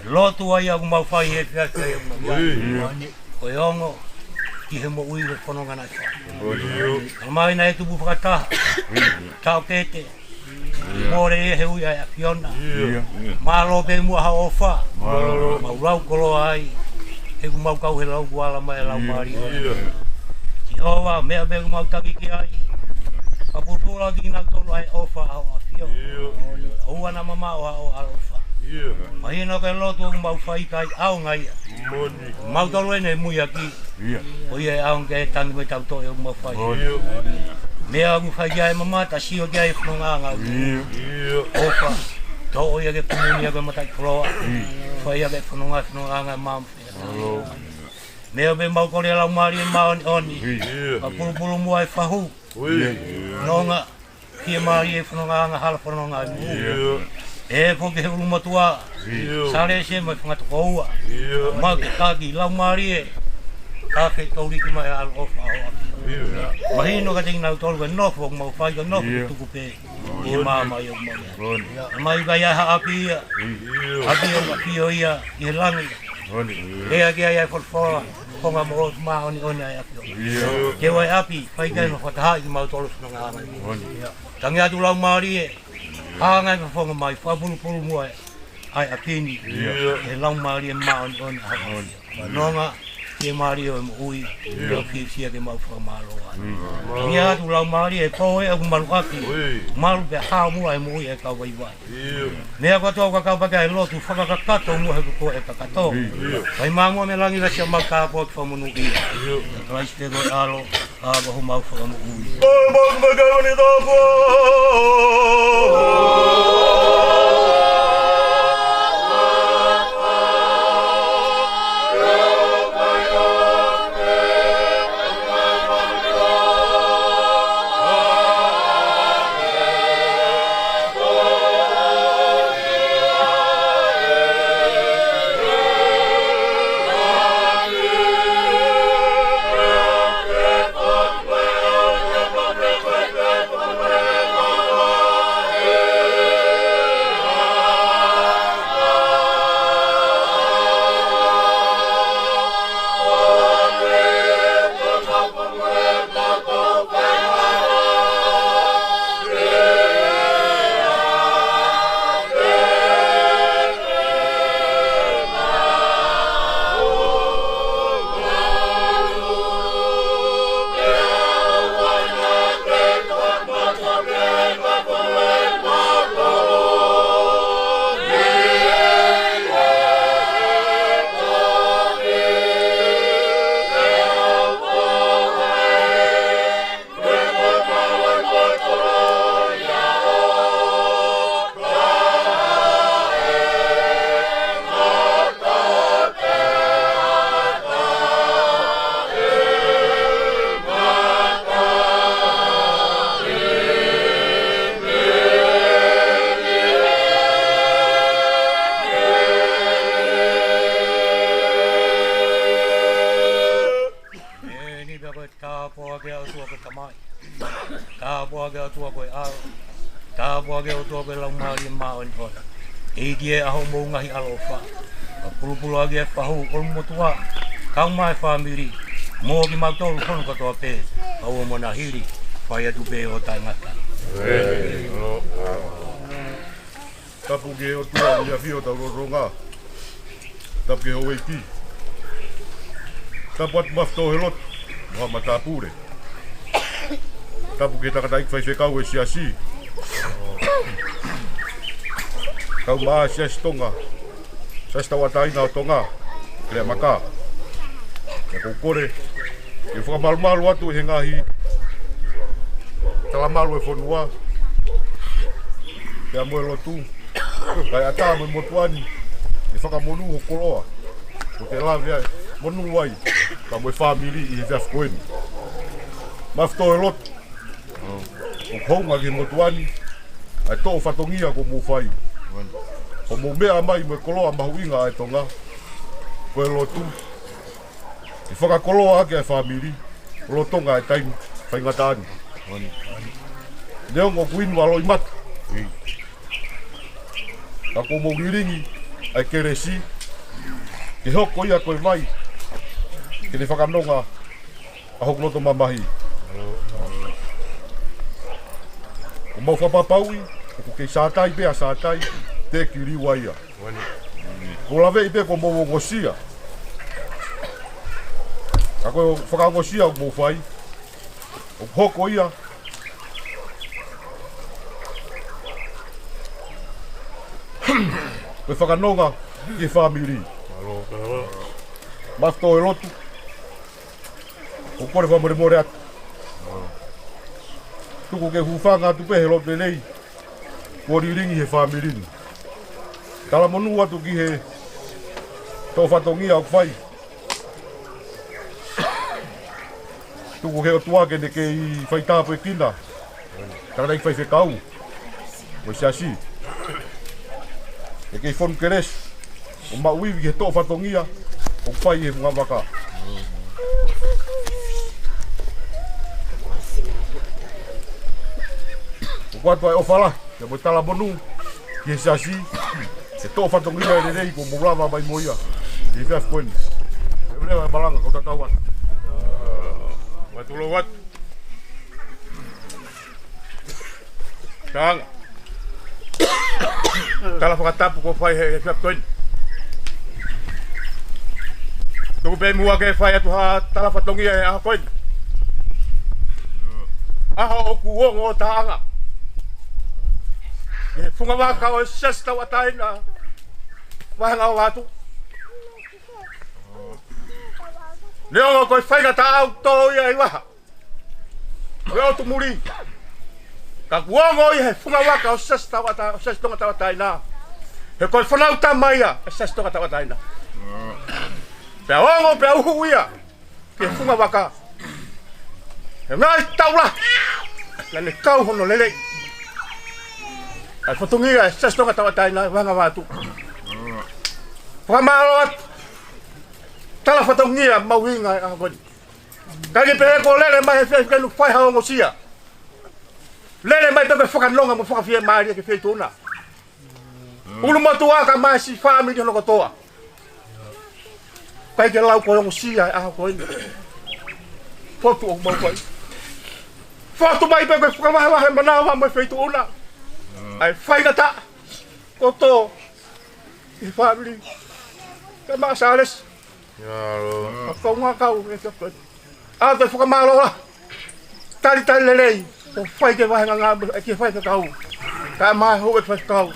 Lotu ʻa ia ʻoku mau fai he efiafi ʻa ia ʻoku mau ʻi ai. Ko e ongo ki he moʻui ʻo e fononga naʻe fai. Tamai naʻe tupu fakataha, taʻokete, mole ia he ui ʻa e ʻAfiona. Mālō pē muʻa hoʻo ʻofa. Mau lau koloa ai he ʻoku mau kau he lau kuala mai e laumālie. Sihova, meʻa pē ʻoku mau taki ki ai, fakapulupulu ʻaki kinautolu ʻa e ʻofa ʻa hoʻo ʻAfio. ʻOua naʻa mamaʻo ʻa hoʻo ʻaloʻofa. Mahino ko e lotu ʻoku mau fai ka ʻi ai ʻaonga ia. Mautolu ʻene muiaki. Ko ia e ʻaonga ke tangi mo e tautoʻi ʻoku mau fai. Meʻa ʻoku fai ki ai e mamata, sio ki ai e fonongaʻanga. ʻOfa, toʻo ia ke kumuni ia ko e mataʻikoloa. Fai ia ke fononga, fonongaʻanga e maama. Meʻa pē mau kole e Laumālie Māʻoniʻoni. Fakapulupulu muʻa e fahu. Nonga, fiemālie e fonongaʻanga, hala fononga ʻi mui. ʻE foki he ʻulumotuʻa, Salesi mo e fanga tokoua. Mau ke taki Laumālie, ka fetaulaki mai ʻa e ʻaloʻofa ʻa hoʻo ʻAfio. Mahino kiate kinautolu ko e nofo ʻoku mau fai ko e nofo ke tuku pē ʻi he maama ʻoku mau ʻi ai. Tamai, ka ʻi ai ha ʻapi ia, ʻapi ʻoku ʻafio ia ʻi he langi. Lea ki ai ʻa e folofola, fofonga moʻoni māʻoniʻoni ʻa e ʻAfio. Ke ʻoua ʻe ʻapi, fai ki ai hono fakatahaʻi kimautolu he fonongaʻanga. Tangi atu Laumālie, hanga ʻo fofonga mai, fakapulupulu muʻa ʻa e ʻapi ni he Laumālie Māʻoniʻoni ʻa hoʻo ʻAfio. Nonga, Ke mālie ʻa e moʻui, ʻio, ʻoku fiefia ke mau fakamālō ai. ʻIo. Tangi atu Laumālie, ko e ʻoku malu ʻaki, ʻio, malu pea hao muʻa e moʻui ʻa e kau vaivai. ʻIo. Meʻa kotoa ʻoku kau pē ki ai e lotu, fakakakato muʻa he ko koe ʻe kakato. ʻIo. Fai mai muʻa mei langi ʻa siʻa mau tāpuaki fakamonūʻia. ʻIo. Kalaisi ko e ʻAlo, ʻa ko homau Fakamoʻui. ʻOi, mau mei kevani tāpuaki. ʻEni pea ko e tāpuaki ʻa e ʻOtua ko e Tamai. Tāpuaki ʻa e ʻOtua ko e ʻAlo. Tāpuaki ʻa e ʻOtua ko e Laumālie Māʻoniʻoni. ʻEiki ē, ʻa hoʻomou ngaahi ʻaloʻofa. Ka pulupulu ʻaki e fahu ʻo e motuʻa, kau mai e fāmili, mo kimautolu hono kotoa pē, ʻa ua mo na hili, fai atu pē ʻo taʻengata. ʻĒmeni. Tapu ki he ʻOtua ʻi he ʻafio ʻo tau lolotonga. Tapu ki he houʻeiki. Tapu atu Mafutō he lotu, mo haʻa matāpule. Tapu ki he tangataʻeiki faifekau ʻo e siasi. Kau mai e Siasi Tonga, Siasi Tauʻatāina ʻo Tonga, Lea Maka. Pea ʻoku ou kole ke fakamalumalu atu he ngaahi talamalu ʻo e fonua, pea mo e lotu, kae ʻatā mo e motuʻa ni ke fakamonū ho koloa, ʻo ke lave ai, monū ai, pea mo e fāmili ʻi he efiafi ko eni. Mafutō he lotu, ʻoku hounga ki he motuʻa ni ʻa e toʻo fatongia kuo mou fai. Kuo mou meʻa mai mo e koloa mahuʻinga ʻa e Tonga, ko e lotu, ke fakakoloa ʻaki ʻa e fāmili lolotonga e taimi faingataʻa ni. Neongo ʻoku inu ʻa loʻimata, ka kuo mou lilingi ʻa e kelesi, ke hoko ia ko e vai ke ne fakanonga ʻa hoku loto mamahi. ʻOku mau fakapapauʻi ʻoku kei sātai pē ʻa sātai, teʻeki liua ia. Kuo laveʻi pē kuo mou ongosia, ka ko e fakaongosia ʻoku mou fai, ʻoku hoko ia ko e fakanonga ki he fāmili. Mafutō he lotu, ʻoku ou kole fakamolemole atu. Tuku ke u hūfanga atu pē he lotu lelei kuo lilingi he fāmili ni. Talamonū atu ki he toʻo fatongia ʻoku fai. Tuku ke ʻOtua ke ne kei fai tāpuekina tangataʻeiki faifekau mo e siasi, ke kei fonu kelesi ʻo maʻu ivi ki he toʻo fatongia ʻoku fai ʻi he funga vaka. ʻOku ʻoatu ʻa e ʻofa lahi pea mo e talamonū ki he siasi, he toʻo fatongia lelei kuo mou lava mai mo ia ʻi he efiafi ko eni. Lelei ʻa e malanga, kau tatau atu. Ua tulou atu. Tala. Tala fakatapu kuo fai he, he efiafi ko eni. Kuo pē muʻa ke fai atu ha tala fatongia he ʻaho ko eni. ʻAho ʻoku ongo ʻo taʻanga. He fungavaka ʻo e Siasi Tauʻatāina Vahengavaatu. Neongo ko e faingataʻa ʻoku tō ia ʻi Vaha ʻo e ʻotu muli. Ka kuo ongo ia he fungavaka ʻo e Siasi Tauʻata-, ʻo e Siasi Tonga Tauʻatāina. He ko e fānau tama ia ʻo e Siasi Tonga Tauʻatāina. Pea ongo pea uhu ia ki he fungavaka. He ngaahi taʻu lahi naʻa ne kau hono lelei ʻa e fatongia ʻo e Siasi Tonga Tauʻatāina Vahengavaatu. Fakamālō atu. Tala fatongia mahuʻinga ʻi he ʻaho ko eni. Ka ke pehē kuo lele mai he fiefia nu fai ha ongosia. Lele mai pē ke fakanonga mo fakafiemālie ki he feituʻu na. ʻUlumotuʻa kae ʻumaʻā siʻi fāmili hono kotoa. ʻIkai ke lau ko e ongosia he ʻaho ko eni. Fotu ʻoku mau fai. Fotu mai pē ke fakavahevahe manava mo e feituʻu na. ʻA e faingataʻa kuo tō ʻi he fāmili. Kae ʻumaʻā Sālesi. ʻIo. Ka ko ngā kau e kia koe. ʻA e fakamālō lahi. Talitali lelei ʻo fai ki he vāhenga ngāue, ki he faifekau. Kae ʻumaʻā e houʻeiki faifekau.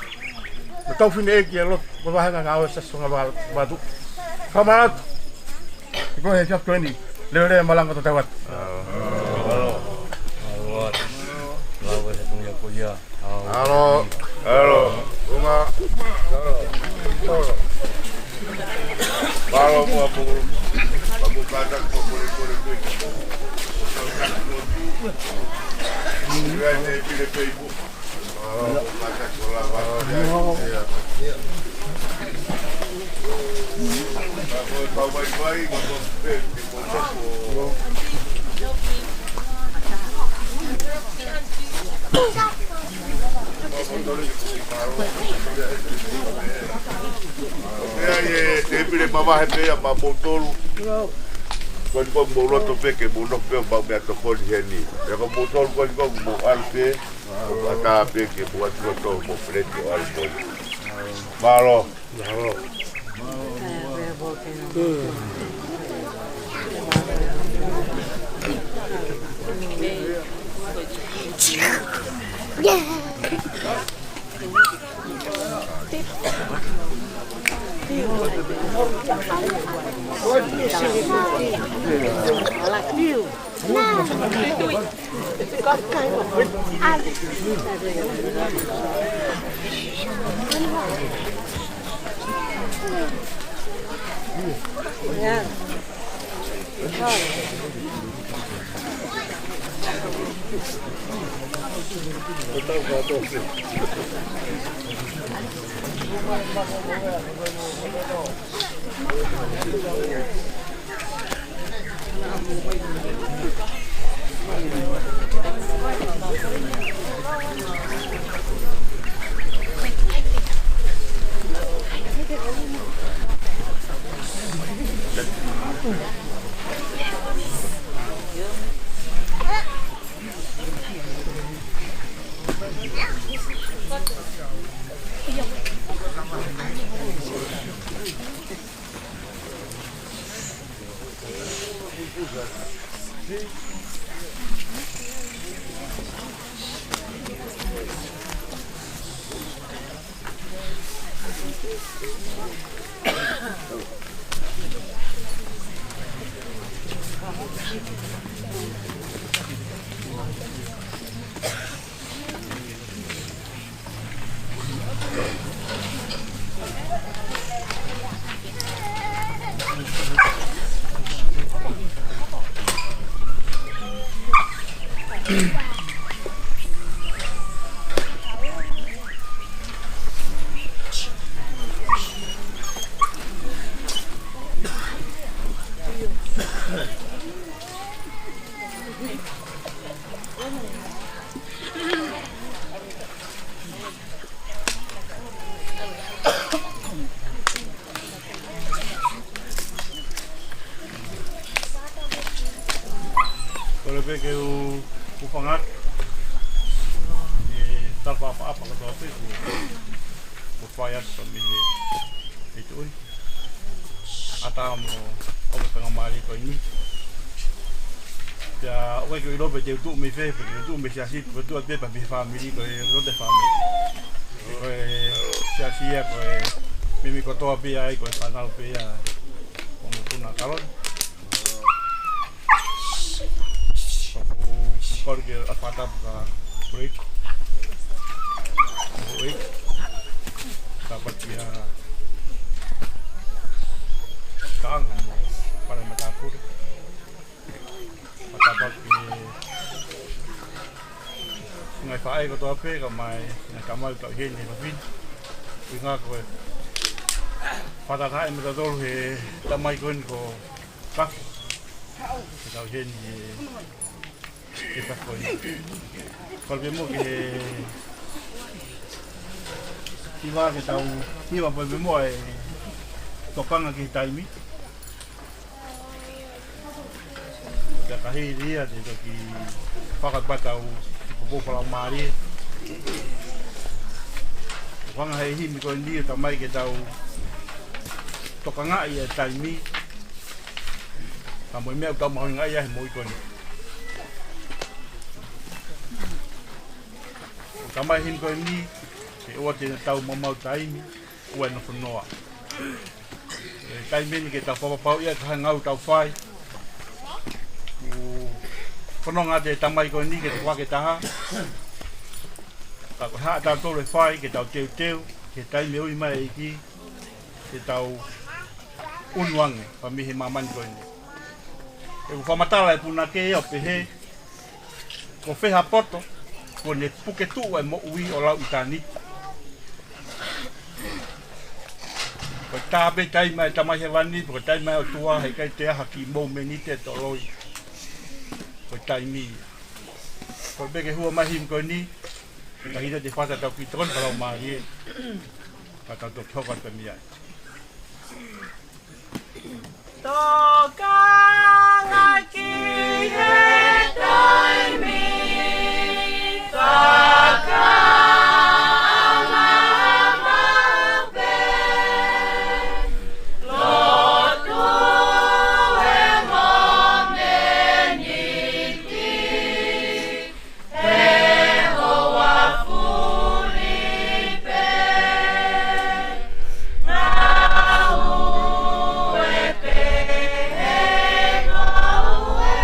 Mo e kau fineʻeiki ʻo e lotu, mo e vāhenga ngāue ʻo e Siasi Tonga Vahengavaatu. Fakamālō atu. Ko e kia koe ni. Leveleva e malanga ʻo tatau atu. ʻAlo. ʻAlo. ʻAlo. Unga. ʻAlo. Mālō muʻa mo e kātaki ko e kole kole ko e. Ia, ne pile pei mo. Mālō muʻa kātaki ko lava. Ia. Ia. Mālō muʻa kātaki ko lava. ʻOku ʻi ai e tēpile mavahe pē ia maʻa moutolu. Ko eni ko mou loto pē ke mou nofo pē ʻo maʻu meʻatokoni heni. Pea ko moutolu ko eni ko mou ʻalu pē. ʻO ʻatā pē ke mou ʻatu loto mo peleti ʻo ʻalu pē. Mālō. Kole pē ke u, u fanga. E tapa apa apa katoa pē, u, u fai atu mei he, he tuʻi. ʻAtā mo, ʻo Faingamālie ko eni. Pea ʻoku ʻikai ke u ʻilo pe te u tuʻu mei fē, pe te u tuʻu mei he siasi, pe te u tuʻu atu pē mei he fāmili, ko e loto e fāmili. Ko e siasi ia, ko e mimi kotoa pē ia, ko e fānau pē ia ʻo e mokopuna Kaloni. ʻOku ou kole ke u fakatapu kia Kuleiku. Kuleiku. Tāpati ia Kaanga mo Pale Matāpule. Fakatapu ki he ngaahi faʻē kotoa pē, kae ʻumaʻā e ngaahi tamai ʻoku tau ʻi heni he efiafi ni. ʻUhinga ko e fakataha mo kitautolu he tamai ko eni ko Kafu. Ke tau ʻi heni he, he efiafi ko eni. Kole pē muʻa ki he hiva ke tau hiva pē muʻa e tokanga ki he taimi. Pea ka hili ia te toki fakapatau ki he poupou fakalaumālie. ʻOku hanga ʻe he himi ko eni ʻo ʻomai ke tau tokangaʻi e taimi. Ka mo e meʻa ʻoku tau mahuʻingaʻia he moʻui ko eni. ʻOku ʻomai e himi ko eni, ke ʻoua te tau maumau taimi, ʻoua ʻe nofo noa. E taimi eni ke tau fakapapauʻi ʻa e ngāue ʻoku tau fai. ʻOku fononga atu e tamai ko eni ke tau fakataha. Ka ko e hā ʻatautolu ʻe fai ke tau teuteu, ke taimi ʻe ui mai e ʻEiki, ke tau ʻunu ange, pea mei he māmani ko eni. ʻOku fakamatala e punake ia ʻo pehē, ko fē ha poto, kuo ne puke tuʻu e moʻui ʻo lau ʻitāniti. Ko e tā pē taimi ʻa e Tamai Hēvani, ko e taimi ʻa e ʻOtua, heʻikai toe ʻi ai ha kiʻi momeniti ʻe toloi. Ko e taimi ia. Kole pē ke hua mai e himi ko eni, ka hili ia te u fakatapu ki he tokoni fakalaumālie, ka tau toki hoko atu mei ai. Tokanga ki he taimi, fakaʻaongaʻao pē, lotu e momeniti, he houa fuli pē. Ngāue pē he ngāue.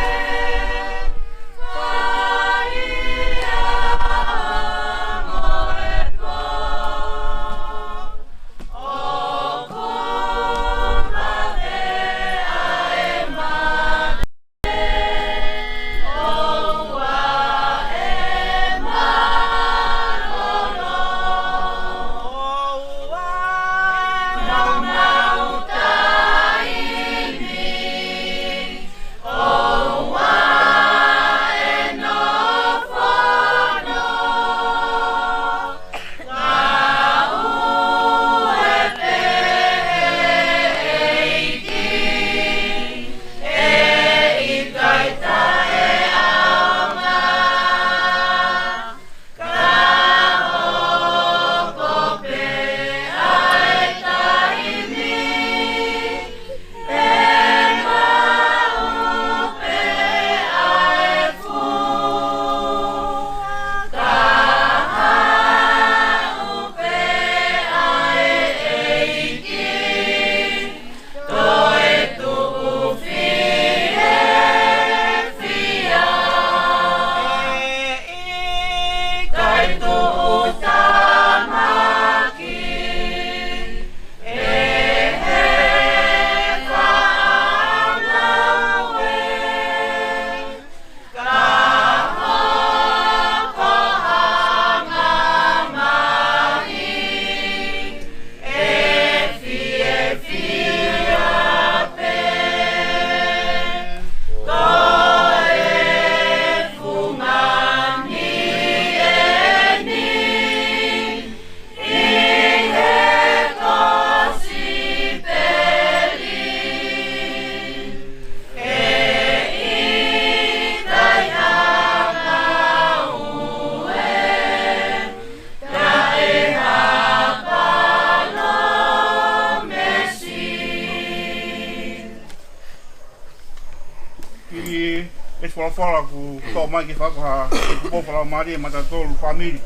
Folofola kuo toʻo mai ke fakahā ʻe he kupu fakalaumālie maʻatautolu fāmili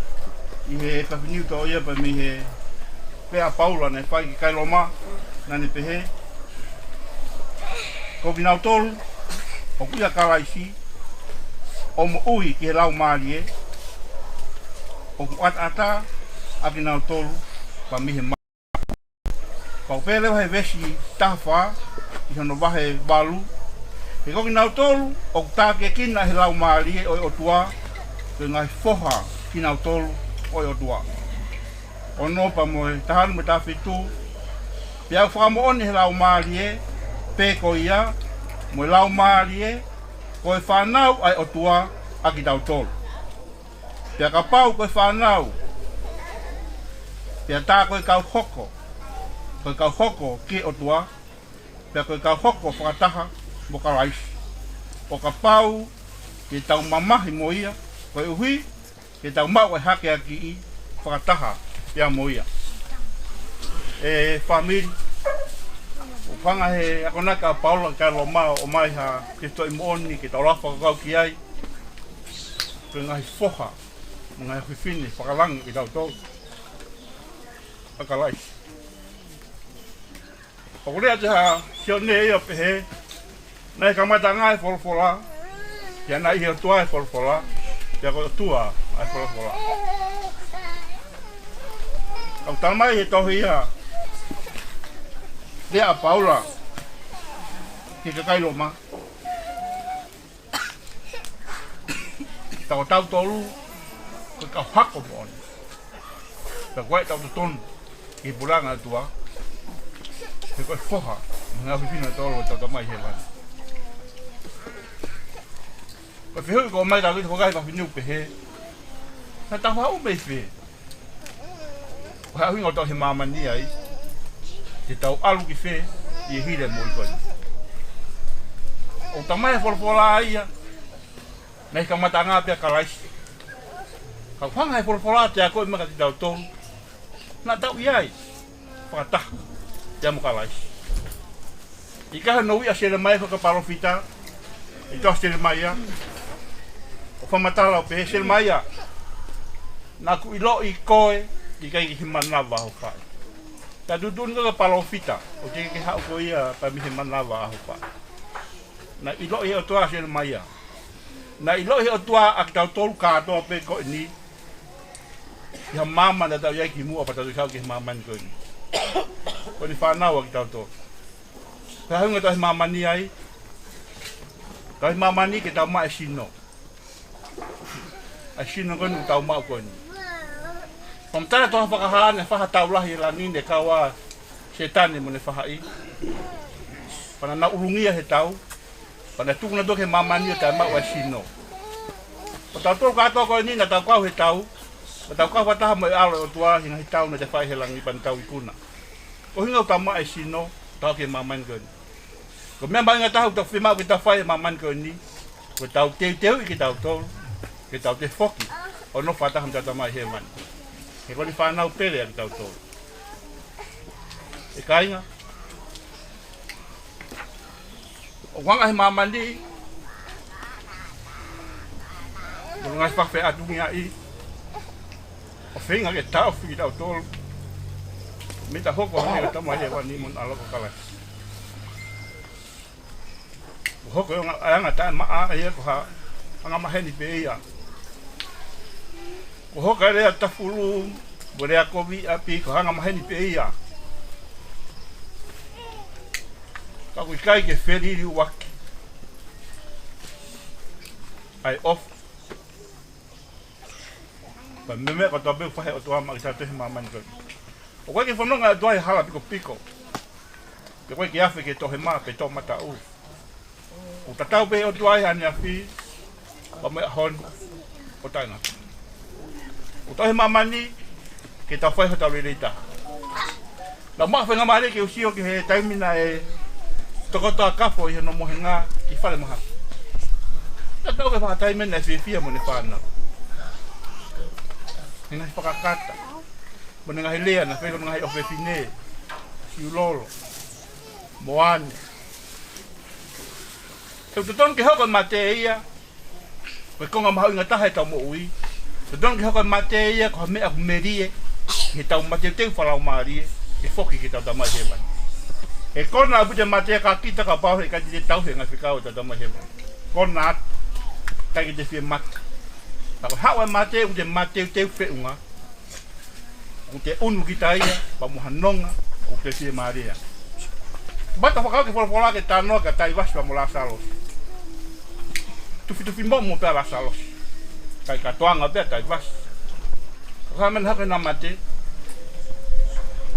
ʻi he efiafi ni, toʻo ia pē mei he lea ʻa Paula naʻe fai ki he kakai Loma, naʻa ne pehē: Ko kinautolu ʻoku ʻia Kalaisi, ʻo moʻui ki he Laumālie, ʻoku ʻataʻatā ʻa kinautolu pea mei he mā. Pea ʻoku pehē leva he veesi taha fā ʻi hono vahe valu: He ko kinautolu ʻoku tākiekina ʻe he Laumālie ʻo e ʻOtua, ko e ngaahi foha kinautolu ʻo e ʻOtua. Ono pea mo e taha ono mo e taha fitu: Pea ʻoku fakamoʻoni ʻe he Laumālie pē ko ia, mo e Laumālie, ko e fānau ʻa e ʻOtua ʻa kitautolu. Pea kapau ko e fānau, pea tā ko e kau hoko, ko e kau hoko ki he ʻOtua, pea ko e kau hoko fakataha mo Kalaisi, ʻo kapau ke tau mamahi mo ia, koeʻuhi ke tau maʻu ʻa e hakeakiʻi fakataha pea mo ia. ʻE fāmili, ʻoku hanga ʻe he akonaki ʻa Paula ki he kakai Loma ʻo ʻomai ha tefitoʻi moʻoni ke tau lava ʻo fakakaukau ki ai. Ko e ngaahi foha mo e ngaahi ʻofefine fakalangi ʻa kitautolu ʻa Kalaisi. ʻOku lea atu ʻa Sione ia ʻo pehē: Naʻe kamataʻanga ʻa e Folofola, pea naʻe ʻi he ʻOtua ʻa e Folofola, pea ko e ʻOtua ʻa e Folofola. ʻOku talamai ʻe he tohi ia, lea ʻa Paula ki he kakai Loma, ka ko tautolu ko e kau hako moʻoni. Pea ko e tau totonu ki he puleʻanga ʻo e ʻOtua, he ko e foha mo e ngaahi ʻofefine ʻo e ʻOtua ʻoku tau Tamai Hēvani. Ko e fehuʻi ʻoku ʻomai kiate kitautolu he efiafi ni ʻoku pehē: Naʻa tau haʻu mei fē? Ko e ʻuhinga ʻo tau ʻi he māmani ai, te tau ʻalu ki fē ʻi he hili ʻa e moʻui ko eni? ʻOku talamai ʻe he Folofola ia, naʻe kamataʻanga pē ʻa Kalaisi. Ka ʻoku hanga ʻe he Folofola ʻo akoʻi mai kiate kitautolu naʻa tau ʻi ai fakataha pea mo Kalaisi. ʻI he ʻaho naʻe ui ai ʻa Selemaia ko e kau palōfita, ʻi he tohi ʻa Selemaia, ʻo fakamatala ʻo pehē: Selemaia, naʻa ku ʻiloʻi koe ʻi he ʻikai ke ke manava ʻa hoʻo faʻē. Pea tuʻutuʻuni koe ko e kau palōfita, ʻoku teʻeki ke haʻu koe ia pea mei he manava ʻa hoʻo faʻē. Naʻe ʻiloʻi ʻe he ʻOtua ʻa Selemaia. Naʻe ʻiloʻi ʻe he ʻOtua ʻa kitautolu kātoa pē ko eni, ʻi ha māmani naʻa tau ʻi ai kimuʻa pea tau toki haʻu ki he māmani ko eni. Ko eni fānau ʻa kitautolu. Ko e ʻuhinga ʻo tau ʻi he māmani ai, tau ʻi he māmani ke tau maʻu e sino. ʻA e sino ko eni ʻoku tau maʻu ko eni. Fakamatala ʻa e tohi Fakahā, naʻe fai ha tau lahi ʻi langi, naʻe kau ai ʻa Sētane mo ʻene faʻahi. Pea naʻa nau ʻulungia he tau, pea naʻe tuku nautolu ki he māmani ʻo taʻemaʻu ʻa e sino. Ko tautolu kātoa ko eni naʻa tau kau he tau, naʻa tau kau fakataha mo e ʻAlo ʻo e ʻOtua ʻi he ngaahi tau naʻa ne fai he langi pea ne tau ikuna. Ko e ʻuhinga ʻoku tau maʻu e sino, tau ki he māmani ko eni. Ko e meʻa mahuʻinga taha ʻoku tau fiemaʻu ke tau fai he māmani ko eni, ko ʻetau teuteuʻi kitautolu ke tau toe foki ʻo nofo fakataha mo ʻetau Tamai Hēvani. He ko eni fānau pele ʻa kitautolu. ʻE kāinga, ʻoku anga he māmani, mo e ngaahi fakafeʻātungiaʻi, ʻo feinga ke taʻofi kitautolu mei heʻetau hoko hangē ko e Tamai Hēvani mo hono ʻAlo ko Kalaisi. Kuo hoko e ongo ʻa e anga taʻemaʻa ia ko ha angamaheni pē ia. Kuo hoko e lea tafulu mo e lea kovi ʻi ʻapi ko ha angamaheni pē ia. Ka ʻoku ʻikai ke feliliuaki ʻa e ʻofa pea mo e meʻa kotoa pē ʻoku fai ʻe he ʻOtua maʻa kitautolu he māmani ko eni. ʻOku ʻikai ke fononga e ʻOtua he hala pikopiko. Pea ʻoku ʻikai ke afe ki he toʻohema pe toʻomataʻu. ʻOku tatau pē ʻOtua ʻi he ʻaneafi pea mo e ʻaho ni ʻo taʻengata. ʻOku tau ʻi he māmani ke tau fai hotau lelei taha. Naʻa ku maʻu faingamālie ke u sio ki he taimi naʻe tokoto ʻa Kafo ʻi hono mohenga ki Falemahaki. Naʻe tatau ki he vahaʻa taimi naʻe fiefia mo ʻene fānau. He ngaahi fakakata mo ʻene ngaahi lea naʻe fai ki hono ngaahi ʻofefine, Siulolo mo ʻAne. He ʻoku totonu ke hoko e mate ia Ko e konga mahuʻinga taha ʻetau moʻui. Totonu ke hoko e mate ia ko ha meʻa ʻoku melie ʻi heʻetau mateuteu fakalaumālie ke foki ki heʻetau Tamai Hēvani. He ko e konga ʻaupito e mate ka kita kapau he ʻikai te te tauhi e ngaahi fekau ʻa e Tamai Hēvani. Konga atu, ʻikai ke te fie mate. Ka ko e haʻu e mate ʻoku te mateuteu feʻunga. ʻOku te ʻunu kita ia pea mo ha nonga ʻoku te fiemālie ai. Mata fakau ke folofola ke talanoa kia Taivasi pea mo Lāsalosi. Tufitufi momo pē ʻa Lāsalosi. ʻIkai kātoanga pē ʻa Taivasi. Ka ko e meʻa naʻe hoko ʻi heʻena mate,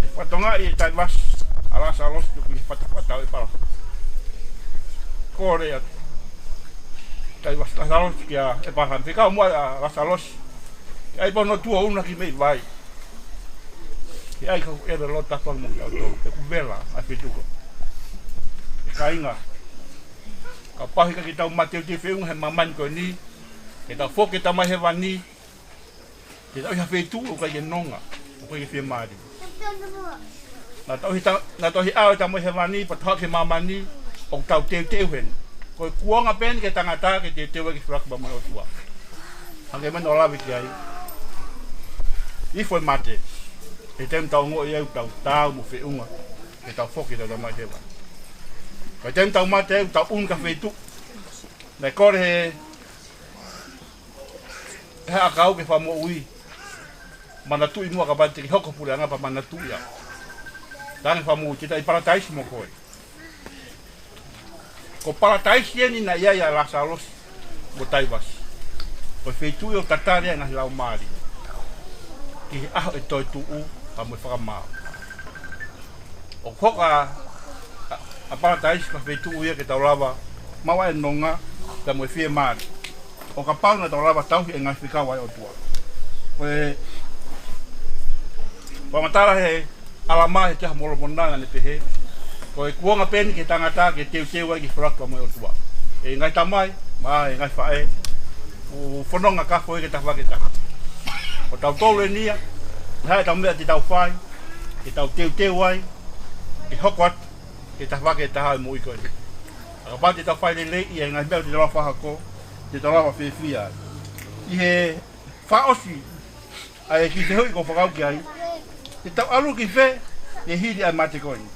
ʻe fakatokangaʻi ʻe Taivasi ʻa Lāsalosi ʻoku ʻi he fatafata ʻo ʻĒpalahame. Kole ʻa Taivasi Lāsalosi kia ʻĒpalahame, fekau muʻa ʻa Lāsalosi. ʻAi pē hono tuʻo ʻo ʻunu ki he meʻi vai. Ke ʻai ka ʻoku ʻelelo tapu ange mo kitautolu. ʻOku vela ʻa e feituʻu ko ē. ʻE kāinga, kapau he ʻikai ke tau mateuteu feʻunga he māmani ko eni, ke tau foki ki he Tamai Hēvani, ke tau ʻi ha feituʻu ʻoku ʻikai ke nonga, ʻoku ʻikai ke fiemālie. Naʻa tau ʻi he ta-, naʻa tau ʻi he ʻao ʻo e Tamai Hēvani, pea tau hake ki māmani, ʻoku tau teuteu heni. Ko e kuonga pē eni ki he tangata ke teuteu ai ki he fekau pea mo e ʻOtua. Hangē ko e meʻa naʻa ku lave ki ai. Ifo e mate. He taimi ʻoku tau ongoʻi ai ʻoku tau taau mo feʻunga ke tau foki ki heʻetau Tamai Hēvani. Ko e taimi ʻoku tau mate ai ʻoku tau ʻunu ki ha feituʻu. Naʻe kole he ʻe he ʻakau ki he fakamoʻui. Manatuʻi muʻa kapau te ke hoko puleʻanga pea manatuʻi au. Talaange fakamoʻui, te ta ʻi Palataisi mo koe. Ko Palataisi eni naʻe ʻi ai ʻa Lāsalosi mo Taivasi. Ko e feituʻu ʻoku tatali ai e ngaahi laumālie ki he ʻaho ʻe toetuʻu pea mo e fakamaau. ʻOku hoko ʻa, ʻa, ʻa Palataisi ko ha feituʻu ia ke tau lava maʻu ai e nonga pea mo e fiemālie. ʻO kapau naʻa tau lava tauhi e ngaahi fekau ʻa e ʻOtua. Ko e fakamatala ʻe ʻAlamā he Tohi ʻa Molomona naʻa ne pehē, ko e kuonga pē eni ki he tangata ke teuteu ai ki he fekau pea mo e ʻOtua. ʻE ngaahi tamai, mo e ngaahi faʻē, ʻoku fononga kafo ia ki he tafaʻaki ʻe taha. Ko tautolu eni ia, naʻe ʻi ai ʻetau meʻa te tau fai, ke tau teuteu ai ke hoko atu ki he tafaʻaki ʻe taha ʻo e moʻui ko eni. Kapau te tau fai lelei ʻi he ngaahi meʻa te tau lava fakahoko, te tau lava fiefia ai. ʻI he fakaʻosi ʻa e kiʻi fehuʻi ʻoku ou fakakau ki ai, te tau ʻalu ki fē ʻi he hili ʻa e mate ko eni?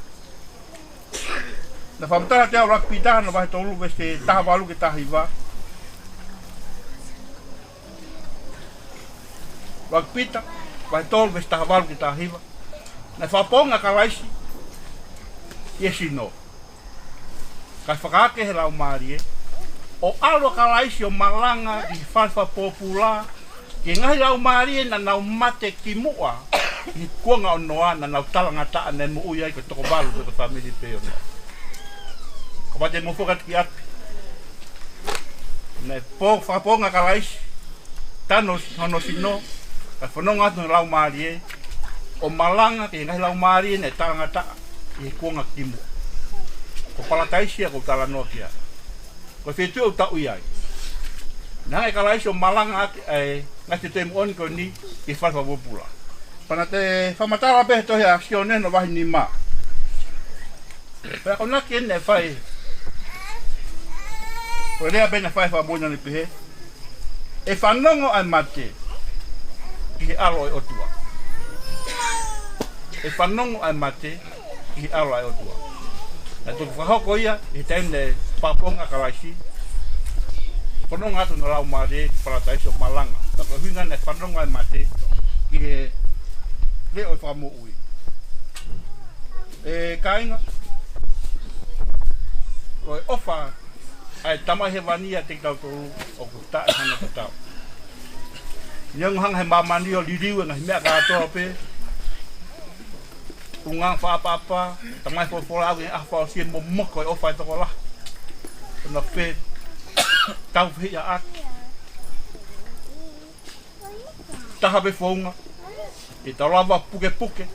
Naʻe fakamatala ʻe he ʻuluaki Pita, hono vahe tolu veesi taha valu ki he taha hiva. ʻUluaki Pita, vahe tolu veesi taha valu ki he taha hiva. Naʻe fakapoongi ʻa Kalaisi ʻi he sino, kae fakaake ʻe he Laumālie, ʻo ʻalu ʻa Kalaisi ʻo malanga ki he fale fakapōpula ki he ngaahi laumālie naʻa nau mate kimuʻa ʻi he kuonga ʻo Noa, naʻa nau talangataʻa, naʻe moʻui ai ko e toko valu pe ko e fāmili pē ʻo Noa. Kapau te mou foki atu ki ʻapi, naʻe po-, fakapoongi ʻa Kalaisi, tanu hono sino, kae fononga atu hono laumālie ʻo malanga ki he ngaahi laumālie naʻe talangataʻa ʻi he kuonga kimuʻa. Ko Palataisi ia ʻoku ou talanoa ki ai. Ko e feituʻu ʻoku tau ʻi ai. Naʻe hanga ʻe Kalaisi ʻo malangaʻaki e ngaahi tefitoʻi moʻoni ko eni ki he fale fakapōpula. Pea naʻe fakamatala pē he tohi ʻa Sione hono vahe nima. Pea ko e akonaki eni naʻe fai. Ko e lea pē naʻe fai ʻe he Fakamoʻui naʻa ne pehē, ʻe fanongo ʻa e mate ki he ʻAlo ʻo e ʻOtua. ʻE fanongo ʻa e mate ki he ʻAlo ʻo e ʻOtua. Naʻe toki fakahoko ia ʻi he taimi naʻe fakapoongi ʻa Kalaisi. Fononga atu hono laumālie ki Palataisi ʻo malanga. Ka ko e ʻuhinga naʻe fanongo ʻa e mate ki he leʻo ʻo e Fakamoʻui. ʻE kāinga, ko e ʻofa ʻa e Tamai Hēvani ʻiate kitautolu ʻoku taʻe hano tatau. Neongo hanga ʻe he māmani ʻo liliu e ngaahi meʻa kātoa pē, ʻulungaanga fakaʻapaʻapa, talamai ʻe he folofola ʻoku ʻi ai e ʻaho fakaʻosi ʻe momoko e ʻofa ʻa e tokolahi. Ko hono fetau fehiʻa ʻaki. Taha pē founga, ke tau lava pukepuke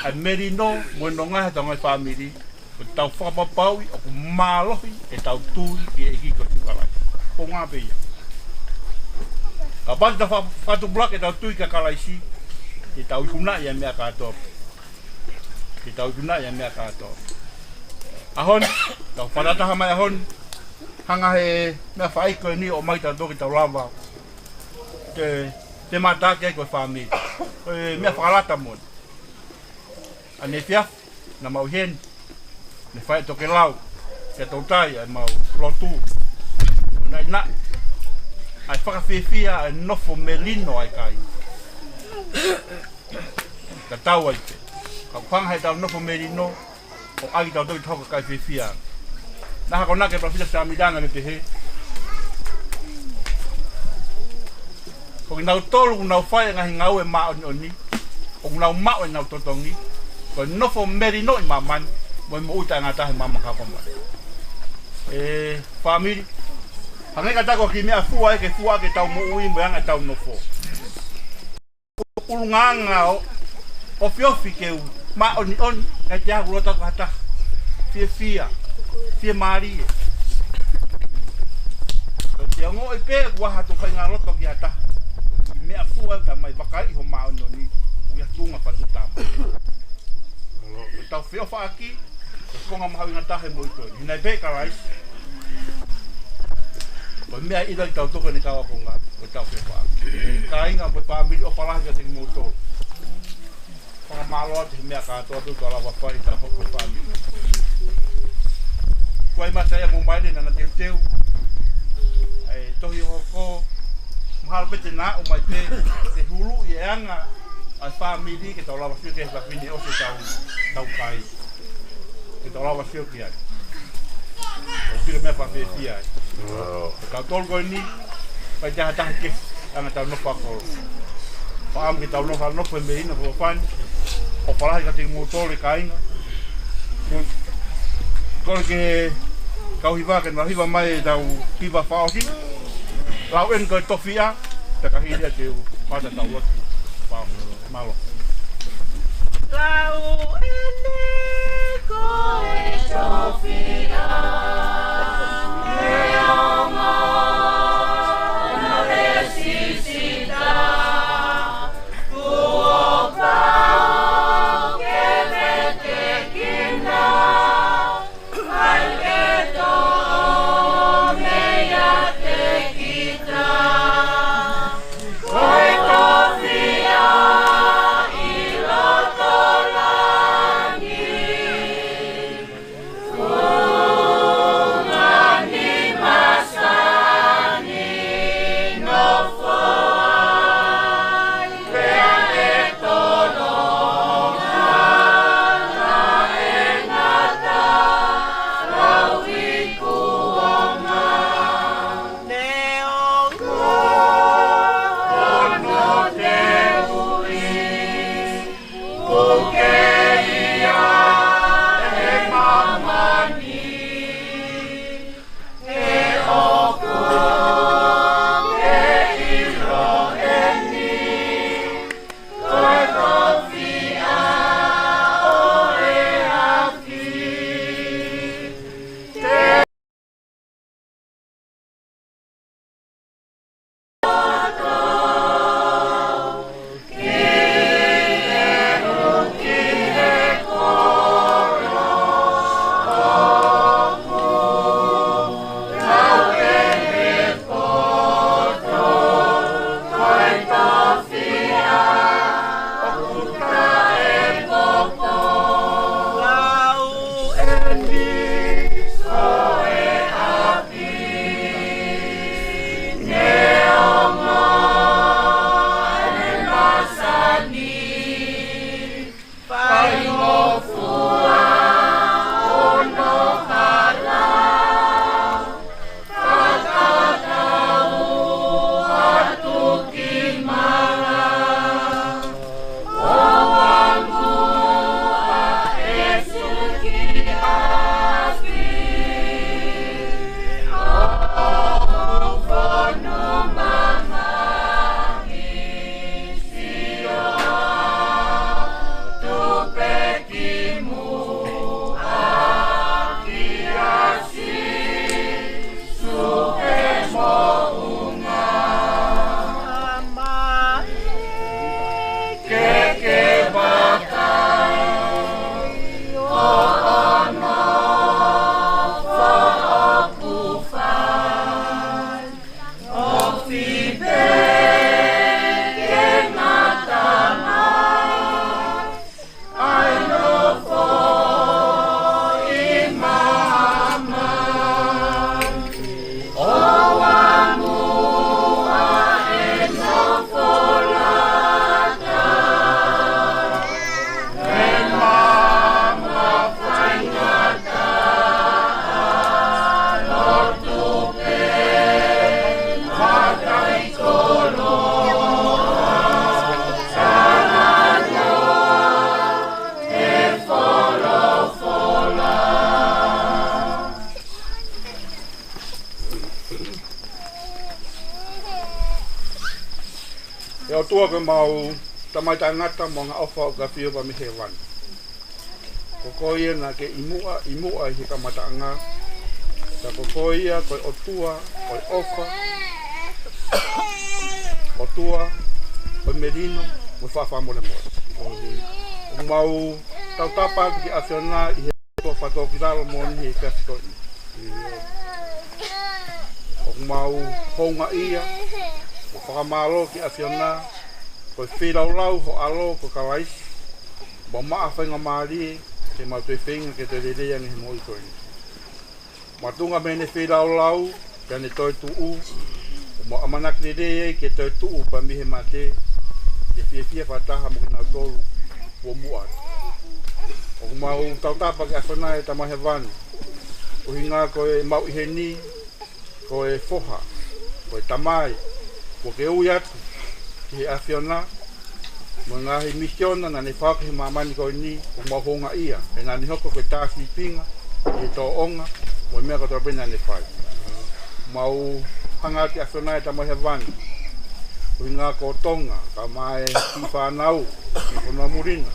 ʻa e melino mo e nonga heʻetau ngaahi fāmili, ko ʻetau fakapapauʻi ʻoku mālohi ʻetau tui ki he ʻEiki ko Sīsū Kalaisi. Founga pē ia. Kapau te tau fa-, fakatupulaki ʻetau tui kia Kalaisi, te tau ikunaʻi ʻa e meʻa kātoa. Te tau ikunaʻi ʻa e meʻa kātoa. ʻAho ni, tau fakataha mai ʻaho ni, Hanga he meʻa fai ko eni ʻo ʻomai tautolu ke tau lava. Te, te mātā ke ko e fāmili. Ko e meʻa fakalata moʻoni. ʻAneefiafi, naʻa mau ʻi heni. Ne fai tokelau. Ke tau tai, ʻa e mau lotu. Naʻinaʻi. ʻA e fakafiefia, ʻa e nofo melino ʻa e kai. Ka tau ai pē. Ka ʻoku hanga he tau nofo melino, ʻo ʻai tautolu ki he hoko kai fiefia. Naʻe akonaki ʻe he palōfita Sāmita ʻo ne pehē. Ko kinautolu ʻoku nau fai e ngaahi ngāue māʻoniʻoni, ʻoku nau maʻu ʻenau totongi, ko e nofo melino ʻi māmani, mo e moʻui taʻengata he māmani ka ko mai. ʻE, fāmili, hangē ka ta ko e kiʻi meʻafua ʻe ke fua ke tau moʻui mo e anga ʻetau nofo. ʻUlungaanga ʻo, ʻofiofi ke u māʻoniʻoni, ʻikai te u loto ki ha taha. Fiefia, fiemālie. Ko e te ongoʻi pē, ʻoku ʻaha ʻetau faʻahinga loto ki ha taha. Meʻafua ʻoku ta mai vakai ʻi ho māʻoniʻoni, ʻoku ʻi ha tuʻunga fatu tama. Ko ʻetau feʻofaʻaki, ko e konga mahuʻinga taha he moʻui ko eni. Hina pē Kalaisi. Ko e meʻa ʻi he ʻilo ʻi tautolu ʻene kau ākonga, ko ʻetau feʻofaʻaki. Kāinga mo e fāmili, ʻofa lahi kiate kimoutolu. Fakamālō atu he meʻa kātoa ʻoku tau lava fai ʻi heʻetau hoko ko e fāmili. Ko e mata ia mo mai le nana teuteu. ʻA e tohi hoko, mahalo pē te na ʻomai pē, ke huluʻi e anga ʻa e fāmili ke tau lava sio ki he fafine ʻosi ʻetau, tau kai. Ke tau lava sio ki ai. ʻOku pila meʻa fakafiefia ai. Ko tautolu ko eni, ʻikai te ha taha ke, anga ʻetau nofo ako. Fakaʻamu ke tau nofo, nofo he melino, ko fani. ʻOfa lahi kiate kimoutolu e kāinga. Ko, ko e ke kau hiva ke na hiva mai ʻetau hiva fakaʻosi. Lau eni ko e tofiʻa, ta ka hili atu, mata tau lotu. Pau, mālō. Lau eni ko e tofiʻa, neongo na le sisita, kuo pau ke vetekina, ʻai ke toʻo meiate kita. Ko e tofiʻa ʻi loto langi, ko e ngaahi masani nofo ai, pea ʻe tolonga ʻa e ngata lau i kuonga. Neongo hono teuteu, puke ia ʻe māmani, he ʻoku ke ʻilo eni, ko e tofiʻa ʻo e afi. Ko homau Tamai taʻengata mo angaʻofa ʻoku ʻafio pē mei hēvani. Ko koe ia naʻa ke ʻi muʻa, ʻi muʻa ʻi he kamataʻanga. Pea ko koe ia ko e ʻOtua ʻo e ʻofa, ʻOtua ʻo e melino, mo e faʻa fakamolemole. ʻOku mau tautapa atu ki he ʻAfiona ʻi he ʻOtua fakatōkilalo moʻoni he efiafi ko eni. ʻOku mau houngaʻia mo fakamālō ki he ʻAfiona, ko e feilaulau ho ʻAlo ko Kalaisi, mo e maʻu faingamālie ke mau toe feinga ke toe lelei ange he moʻui ko eni. Makatuʻunga mei heʻene feilaulau, pea ne toetuʻu, ʻoku mau ʻamanaki lelei ai ke toetuʻu pē mei he mate, ke fiefia fakataha mo kinautolu kuo muʻa atu. ʻOku mau tautapa ki he ʻAfiona ʻe Tamai Hēvani, koeʻuhinga ko ʻemau ʻi heni, ko e foha, ko e tamai, kuo ke ui atu ki he ʻAfiona, mo e ngaahi misiona naʻa ne fakahoko ʻi he māmani ko eni, ʻoku mau houngaʻia he naʻa ne hoko ko e tā sīpinga ʻi he tōʻonga mo e meʻa kotoa pē naʻa ne fai. Mau hanga ki he ʻAfiona ʻe Tamai Hēvani, koeʻuhinga ko Tonga, kae ʻumaʻā e kiʻi fānau ʻi he fonua muli na,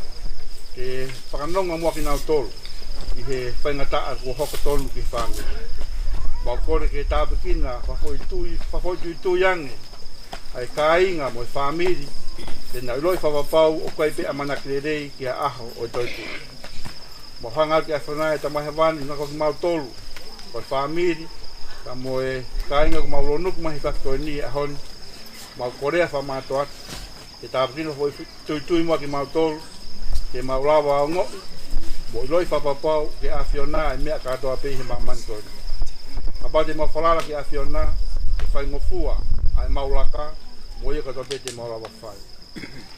ke fakanonga muʻa kinautolu ʻi he faingataʻa kuo hoko tonu ki he fāmili. Mau kole ke tāpuekina fakafoʻituitui, fakafoʻituitui ange ʻa e kāinga mo e fāmili, ke nau ʻiloʻi fakapapau ʻoku ʻi ai pē ʻamanaki lelei ki he ʻaho ʻo e toetuʻu. Mau hanga ki he ʻAfiona ʻe Tamai Hēvani, ʻuhinga ko kimautolu ko e fāmili, kae ʻumaʻā e kāinga ʻoku mau lōnuku mai he efiafi ko eni he ʻaho ni, mau kole ʻa e fakamātoato, ke tāpuekina fakafoʻituitui muʻa kimautolu, ke mau lava ʻo ongoʻi mo ʻiloʻi fakapapau ʻoku ʻi he ʻAfiona e meʻa kotoa pē ʻi he māmani ko eni. Kapau te mau falala ki he ʻAfiona, ke faingofua ʻa ʻemau laka mo ia kotoa pē te mau lava fai.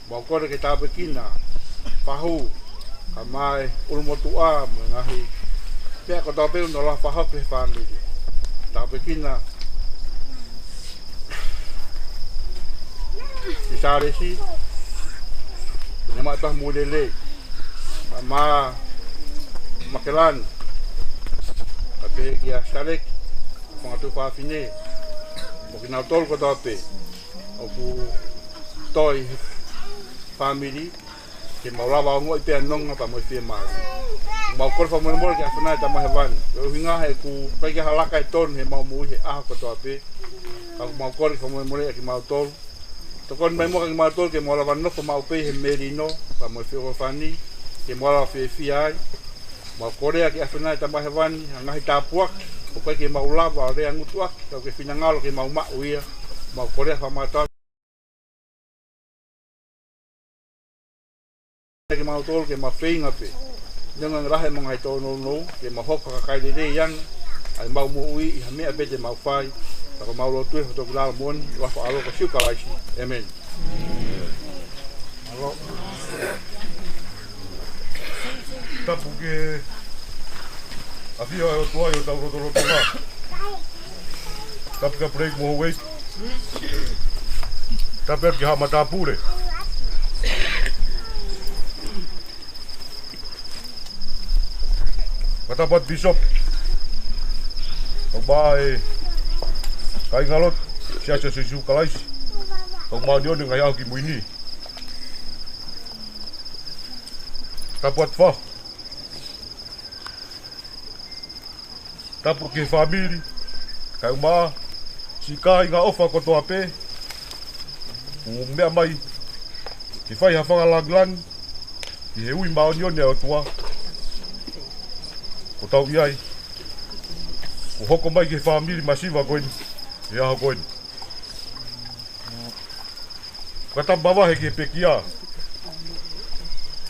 Mau kole ke tāpuekina fahu, kae ʻumaʻā e ʻulumotuʻa mo e ngaahi meʻa kotoa pē ʻoku nau lava fakahoko he fāmili. Tāpuekina ʻa Sālesi, ne maʻu e moʻui lelei. Kae ʻumaʻā Makelani, kae pehē kia Saleki, fanga tuofāfine, mo kinautolu kotoa pē ʻoku tō ʻi he fāmili, ke mau lava ʻo ongoʻi pē ʻa e nonga pea mo e fiemālie. Mau kole fakamolemole ki he ʻAfiona ʻe Tamai Hēvani, koeʻuhinga he ʻoku ʻikai ke ʻi ai ha laka ʻe tonu heʻemau moʻui he ʻaho kotoa pē. Ka ʻoku mau kole fakamolemole kiate kimautolu. Tokoni mai muʻa kiate kimautolu ke mau lava nofo maʻu pē ʻi he melino pea mo e feʻofoʻofani, ke mau lava fiefia ai. Mau kole ki he ʻAfiona ʻe Tamai Hēvani ha ngaahi tāpuaki ʻoku ʻikai ke mau lava ʻo lea ngutu ʻaki, ka ʻoku ke finangalo ke mau maʻu ia. Mau kole fakamātoato kiate kimautolu ke mau feinga pē, neongo ʻa e ngaahi lahi mo e ngaahi tōnounou, ke mau hoko ko e kakai lelei ange ʻi heʻemau moʻui ʻi ha meʻa pē te mau fai. Ka ʻoku mau lotu ʻi he fakatōkilalo moʻoni ʻo e huafa ʻo ho ʻAlo ko Sīsū Kalaisi. ʻĒmeni. Tapu ki he ʻafio ʻa e ʻOtua ʻi hotau lotolotonga. Tapu ki he President mo e houʻeiki. Tapu ki he matāpule. Ka tapu atu Bishop. Kae ʻumaʻā e kāingalotu Siasi ʻo Sīsū Kalaisi ʻo e Māʻoniʻoni ʻi he Ngaahi ʻAho Kimui Ni. Tapu atu Fahu. Tapu ki he fāmili, kae ʻumaʻā siʻi kāinga ʻofa kotoa pē ʻoku meʻa mai ke fai ha fakalāngilangi ki he ui māʻoniʻoni ʻa e ʻOtua. Ko tau ʻi ai, kuo hoko mai ki he fāmili masiva ko eni he ʻaho ko eni. Ka tau mavahe ki he pekia,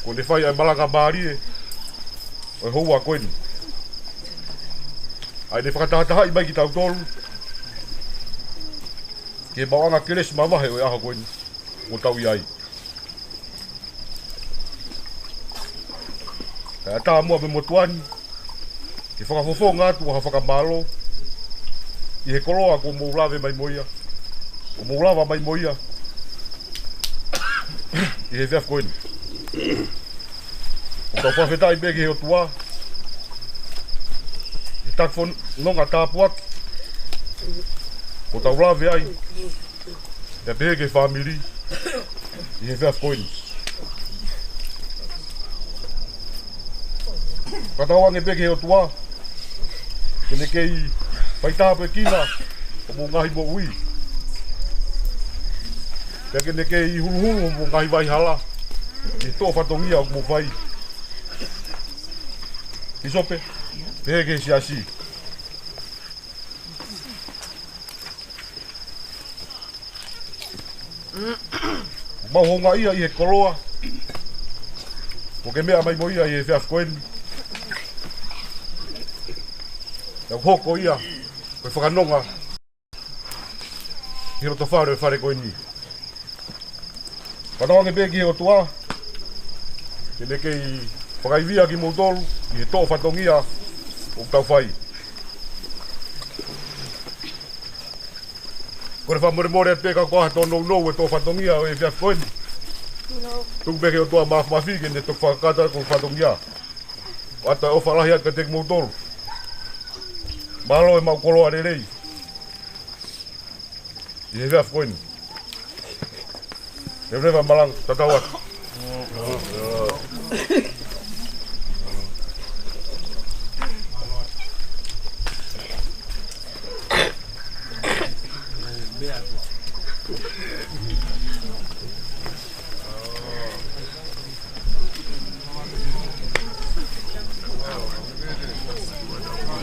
kuo ne fai ʻa e malanga mālie ʻo e houa ko eni, ʻa ia ne fakatahatahaʻi mai kitautolu ki he maʻuʻanga kelesi mavahe ʻo e ʻaho ko eni ʻoku tau ʻi ai. Kae ʻatā muʻa mei he motuʻa ni ke fakafofonga atu ʻa e fakamālō ʻi he koloa kuo mou lave mai mo ia, kuo mou lava mai mo ia ʻi he efiafi ko eni. ʻOku tau fakafetaʻi pē ki he ʻOtua he taki fononga tāpuaki kuo tau lave ai, pea pehē ki he fāmili. ʻi he efiafi ko eni. Fakatauange pē ki he ʻOtua, ke ne kei faitāpuekina homou ngaahi moʻui. Pea ke ne kei huluhulu homou ngaahi vaihala, ʻi he toʻo fatongia ʻoku mou fai. Pīsope, pehē ki he siasi. Mau houngaʻia ʻi he koloa kuo ke meʻa mai mo ia ʻi he efiafi ko eni. Pea ʻoku hoko ia ko e fakanonga ʻi he loto fale, fale ko eni. Fakatauange pē ki he ʻOtua, ke ne kei fakaivia kimoutolu ʻi he toʻo fatongia ʻoku tau fai. Kole fakamolemole atu pē ka ko ha tōnounou e toʻo fatongia ʻo e efiafi ko eni. Tuku pē ki he ʻOtua Māfimafi ke ne toki fakakakato atu e fatongia. ʻOatu e ʻofa lahi atu kiate kimoutolu. Mālō e maʻu koloa lelei ʻi he efiafi ko eni. Leveleva malanga, tatau atu.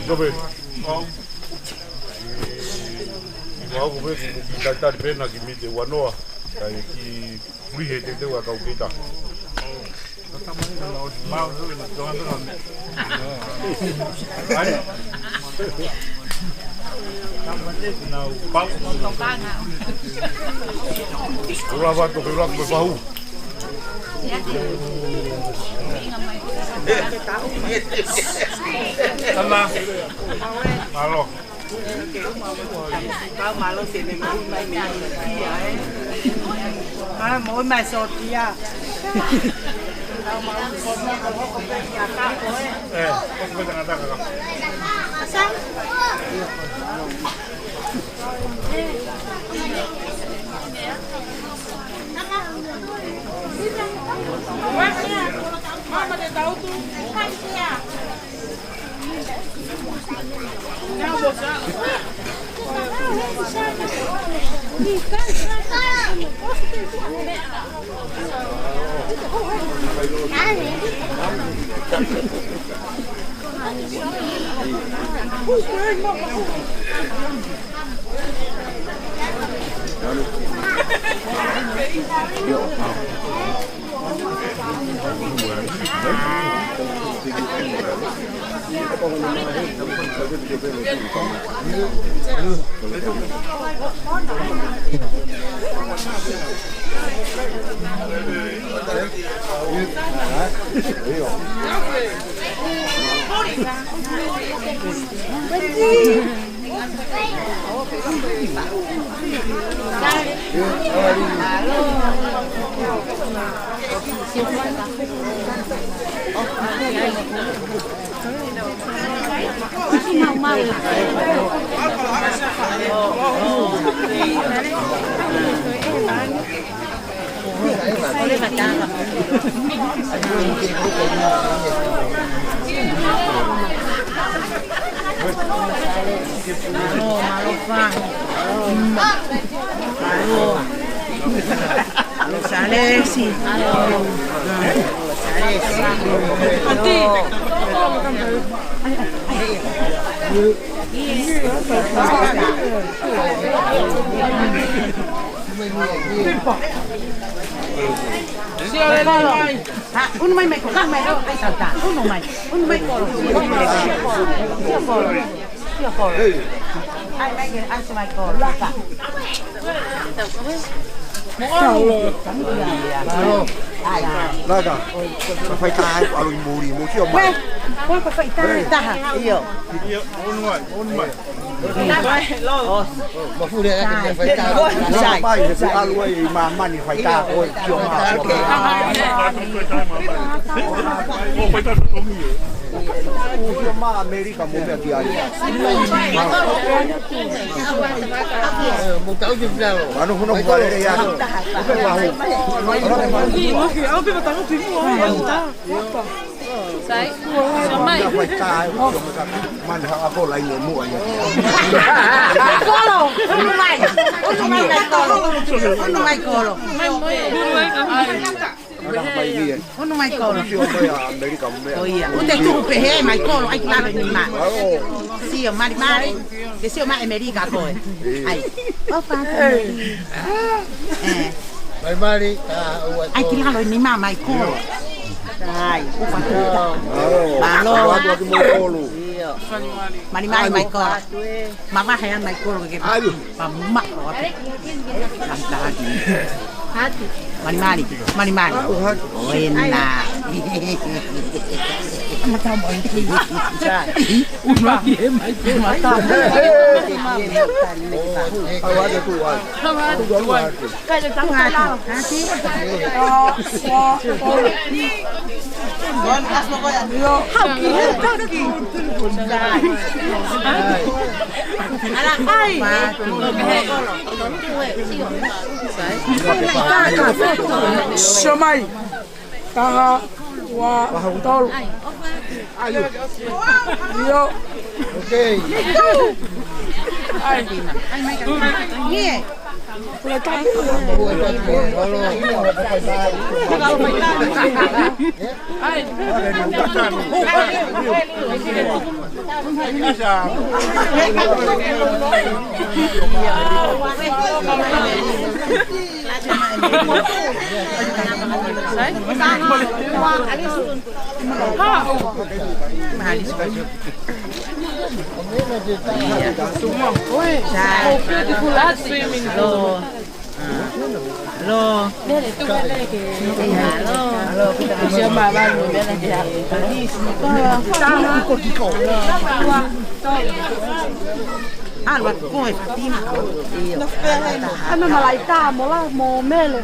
Pīsope. Ua aku pē, ki talitali pē na ki mite ua noa, kae ki fuli he teuteu ʻa e kau keita. Kula vato ke ulaku me pahu. Tama. Mālō. Kau mālō se me moʻui mai me ia, ē. Ah, moʻui mai sōtia. Kau mālō se me moʻui mai me ia, ka ko e. Eh, ko e tangata ka. Mama de tautu. Mālō, mālō, fā. Mālō. Mālō, Salesi. Mālō. Salesi. Mālō. Sio lelei mai. Ha, unu mai mai ko, unu mai ko, ai tau tā. Unu mai, unu mai ko. Sio ko. Sio ko. Ai mai ke, ai sio mai ko. Laka. Mālō. Laka, ka faitā ai, ʻalu ʻi muli, mo sio mai. Ko e faitā e taha. ʻIo. ʻIo, ʻunu mai, ʻunu mai. Mafuli ai ke faitā. Sai. Mai, he ʻalu ai ʻi māmani faitā, ko e sio mai. ʻO faitā totongi ē. Sio mai ʻAmelika mo meʻa ki ai. Mou tau ki lalo. Ano huna kualele ya. Ope mahu. Sai. Sio mai. Mana ha ako lai ne mua ia. Kolo, ʻunu mai. ʻUnu mai, Kolo. ʻUnu mai, Kolo. Mai, mai. Ana mai ia. ʻUnu mai, Kolo. Sio mai ʻAmelika mo meʻa. ʻO ia. ʻOua te tuku pehē, mai, Kolo, ʻai ki lalo ʻi nima. Sio, mali, mali. Ke sio mai ʻAmelika koe. ʻAi. ʻOfa atu, mali. ʻE. Mali, mali, ʻa, ʻoua. ʻAi ki lalo ʻi nima, mai, Kolo. ʻAi, ʻofa atu. Mālō. Mālō. Mālō atu ki mo Kolo. Mali, mali, mai, Kolo. Mavahe ʻa mai, Kolo, ke. ʻAlu. Mamaʻo atu. Mali, mali, mali, mali. ʻOena. ʻUnu mai, mai, mai. Au atu, au atu. Au atu. Sio mai. Taha, ua, tolu. ʻIo. Okay. Hello. Hello. Hello. Alo, ko e Fatima. Ana malaita, mola, mo mele.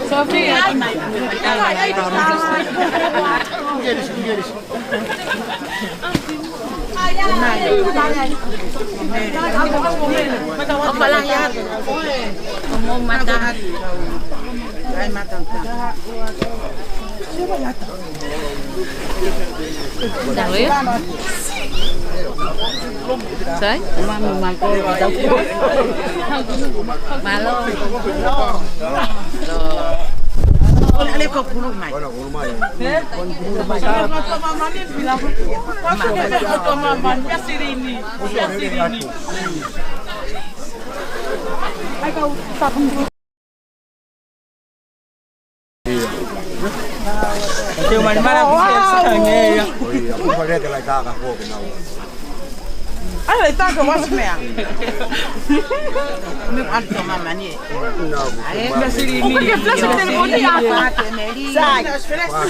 Sofia. Sai? Mālō.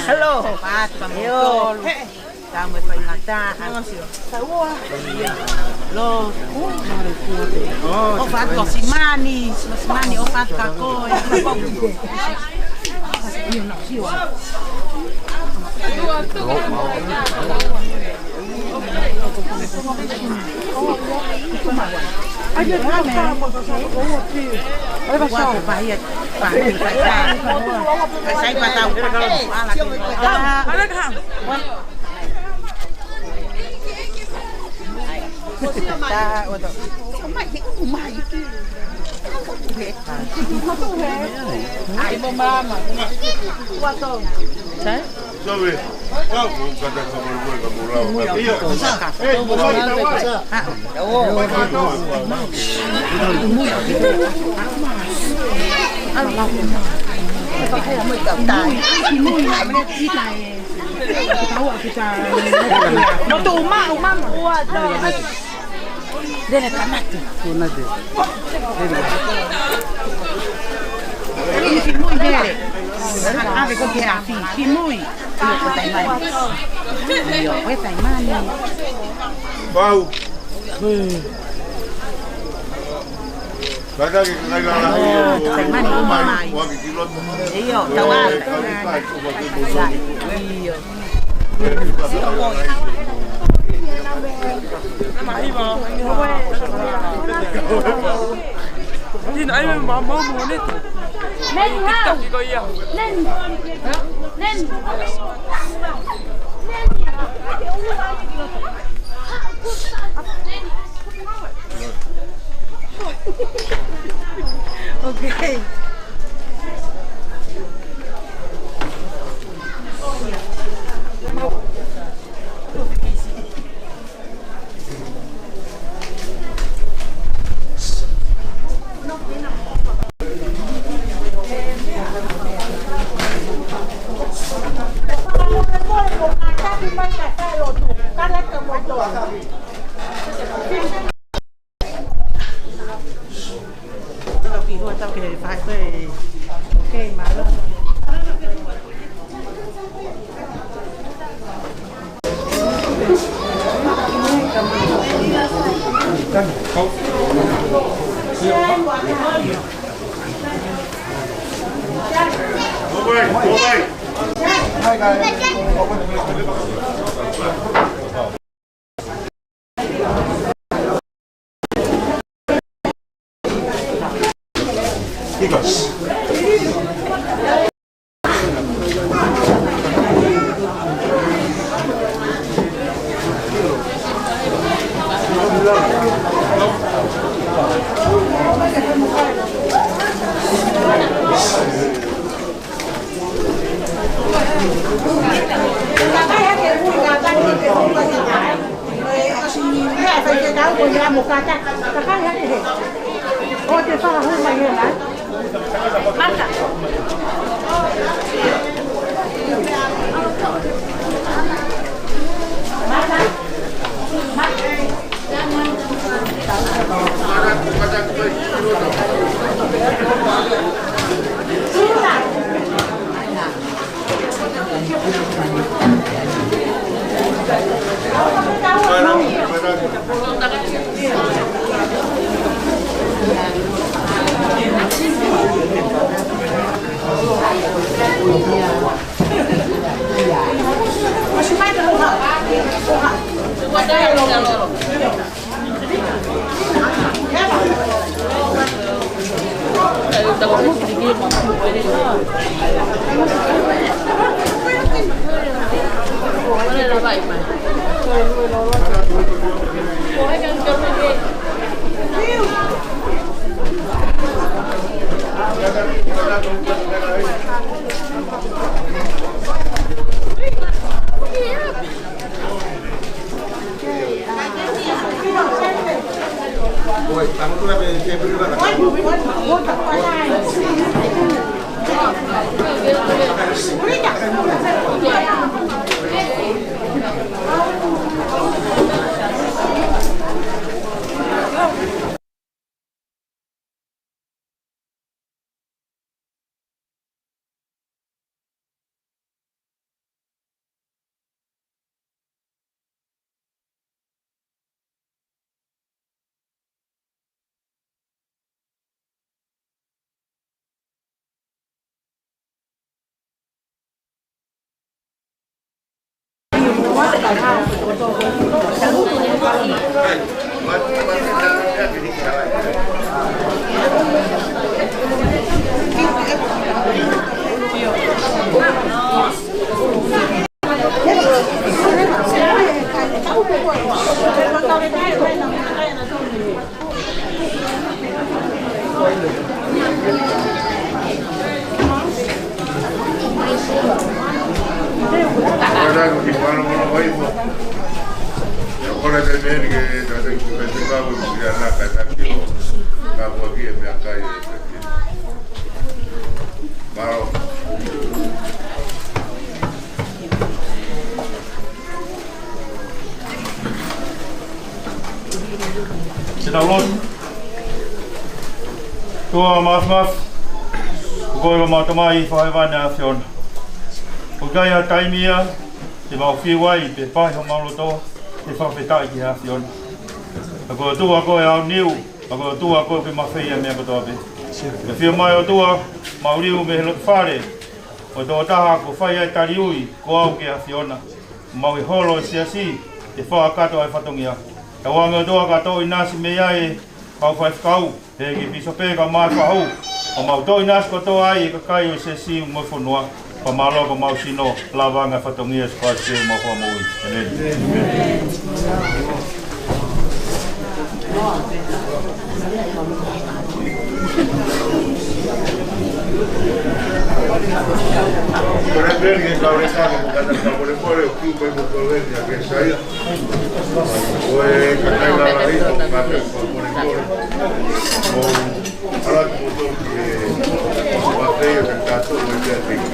Hello. Tau mo e faingataʻa. Lo. ʻOfa atu Simani, Simani, ʻofa atu ka ko e. Ai, mo mama. Sai? Mo tu ma, mama. Dele kamati. Kuna de. Dele. Ini kimui dele. Ave ko ke afi. Kimui. Iyo, ko Taimani. Iyo, ko Taimani. Pau. Kaka ke kai la la. Iyo, Taimani, uma mai. Iyo, tau ala. Iyo. Okay. ʻOtua Māfimafi, ko koe ko homau Tamai ʻi hēvani ʻa e ʻAfiona. ʻOku ʻikai ha taimi ia te mau fiu ai pe pahi homau loto ke fakafetaʻi ki he ʻAfiona. Ka ko e ʻOtua koe ʻa e niu, ka ko e ʻOtua koe ʻoku ke mafeia e meʻa kotoa pē. ʻOku ke fiu mai ʻOtua, mau liu mei he loto fale ʻo e tokotaha kuo fai ai e taliui ko au ki he ʻAfiona. Mau ʻi he holo ʻo e siasi ke fakakakato ai e fatongia. Tauange ʻOtua ka tō ʻinasi mei ai e kau faifekau, pehē ki he pīsope kae ʻumaʻā e fahu, ʻo mau tō ʻinasi kotoa ai e kakai ʻo e siasi mo e fonua. Fakamālō ko homau sino, lava ange e fatongia ʻo Sīsū Kalaisi ko homau Fakamoʻui. ʻĒmeni. Ko e kakai lalahi, ko e kakai fakamolemole. Mo ala ko tō ke mafeia ka tō mo te ate ki.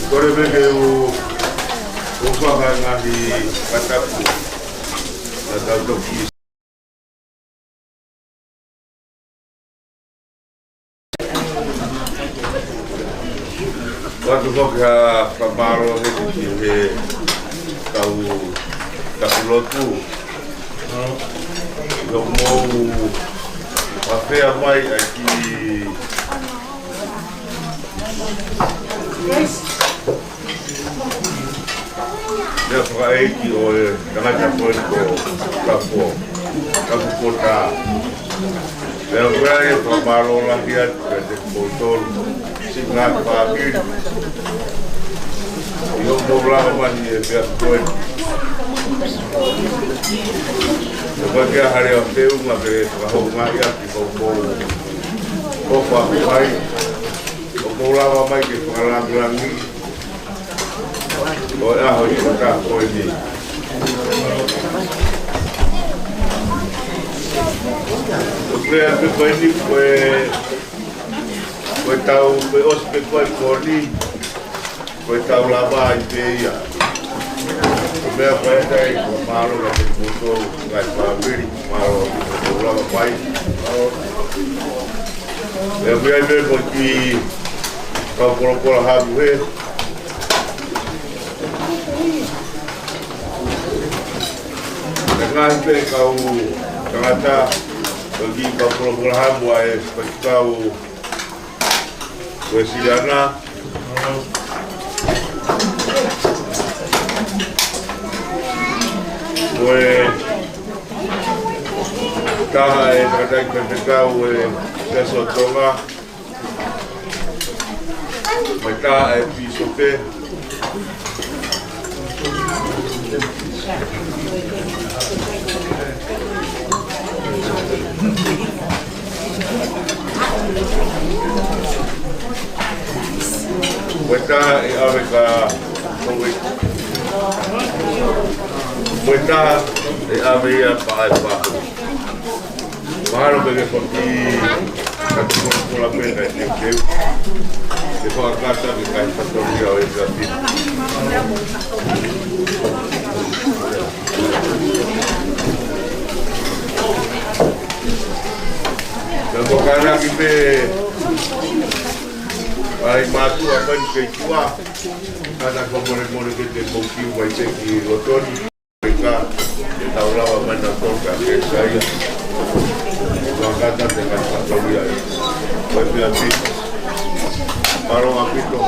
Kole pē ke u, u fakangaahi fakatapu. Ka tau toki ʻoatu foki ha fakamālō he ki he kau tapu lotu. ʻI hoʻomou ʻafea mai ʻa e kiʻi meʻa fakaʻeiki ʻo e tangata ko eni ko Kapo, Kapu Kota. Pea ʻoku ʻi ai e fakamālō lahi atu kiate kimoutolu siʻi ngaahi fāmili ʻi hoʻomou lava mai he meʻa ko eni. Ko e meʻa hale ʻo feʻunga ke fakahoungaʻi ʻaki hoʻomou ʻofa mai, hoʻomou lava mai ke fakalāngilangiʻi ʻo e ʻaho ʻi he taʻu ko eni. Ko e meʻa pē ko eni, ko e, ko e tau, ko e ʻosi pē ko ē ko eni, ko e tau lava ai pē ia. Ko e meʻa ko ē ʻoku ou fakamālō kiate kimoutolu ngaahi fāmili, mālō hoʻomou lava mai. Pea ʻoku ʻi ai pē mo e kiʻi kau polokola hamu he ʻe ngaahi pē kau tangata, ko e kiʻi kau polokola hamu ʻa e faifekau Uēsiliana. Ko e taha e tangataʻeiki faifekau ʻo e Siasi ʻo Tonga. Mo e taha e pīsope. Mo e taha ʻe ʻave kia Houʻeiki. Mo e taha ʻe ʻave ia kia Paʻepaʻu. Mahalo pē ke foki ka te polokola pē kae teuteu ke fakakata ki he ngaahi fatongia ʻo e ʻEiki. Ka ko e kānaki pē ʻa e mātuʻa mai ki tuʻa, ka naʻa ku fakamolemole ke te mou kiu mai pē ki loto ni. Ka te tau lava mai na tau ka ke saia. Fakakata ki he ngaahi fatongia ʻi he ʻapi. Mālō ʻaupito.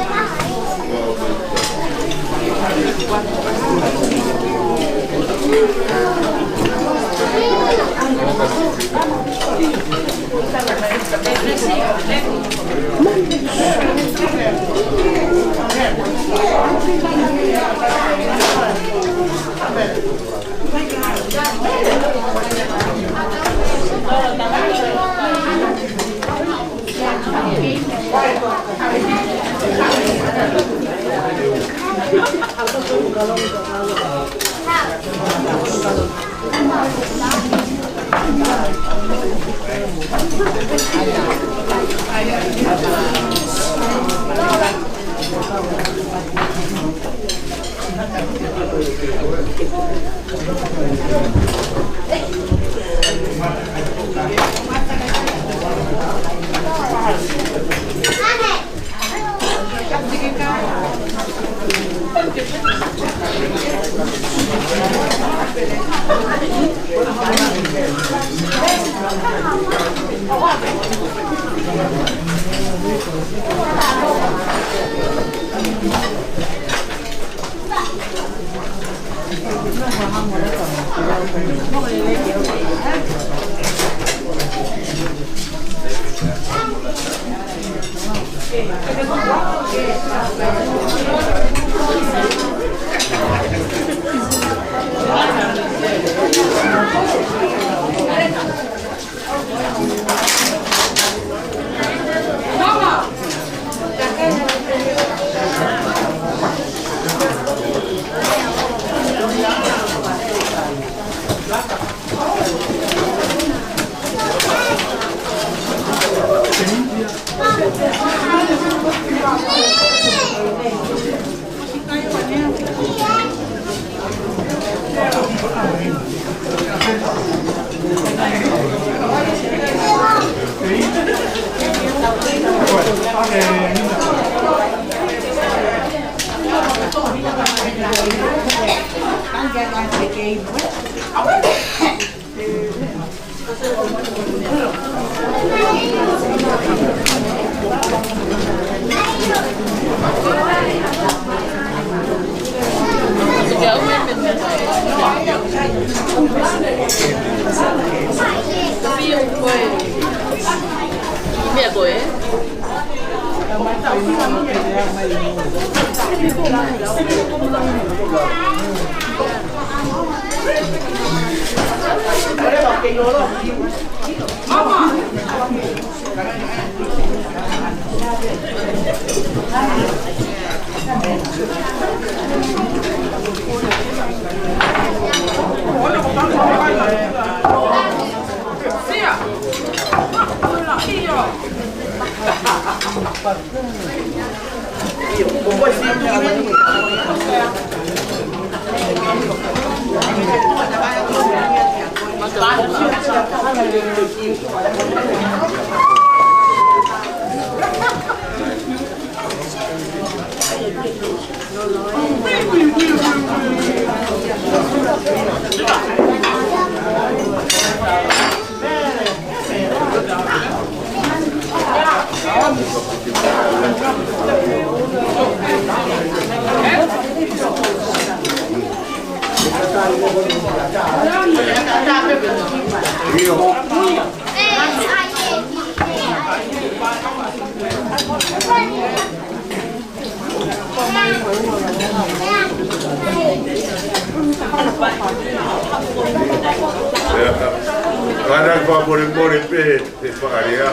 Kātaki fakamolemole pē he fakalea.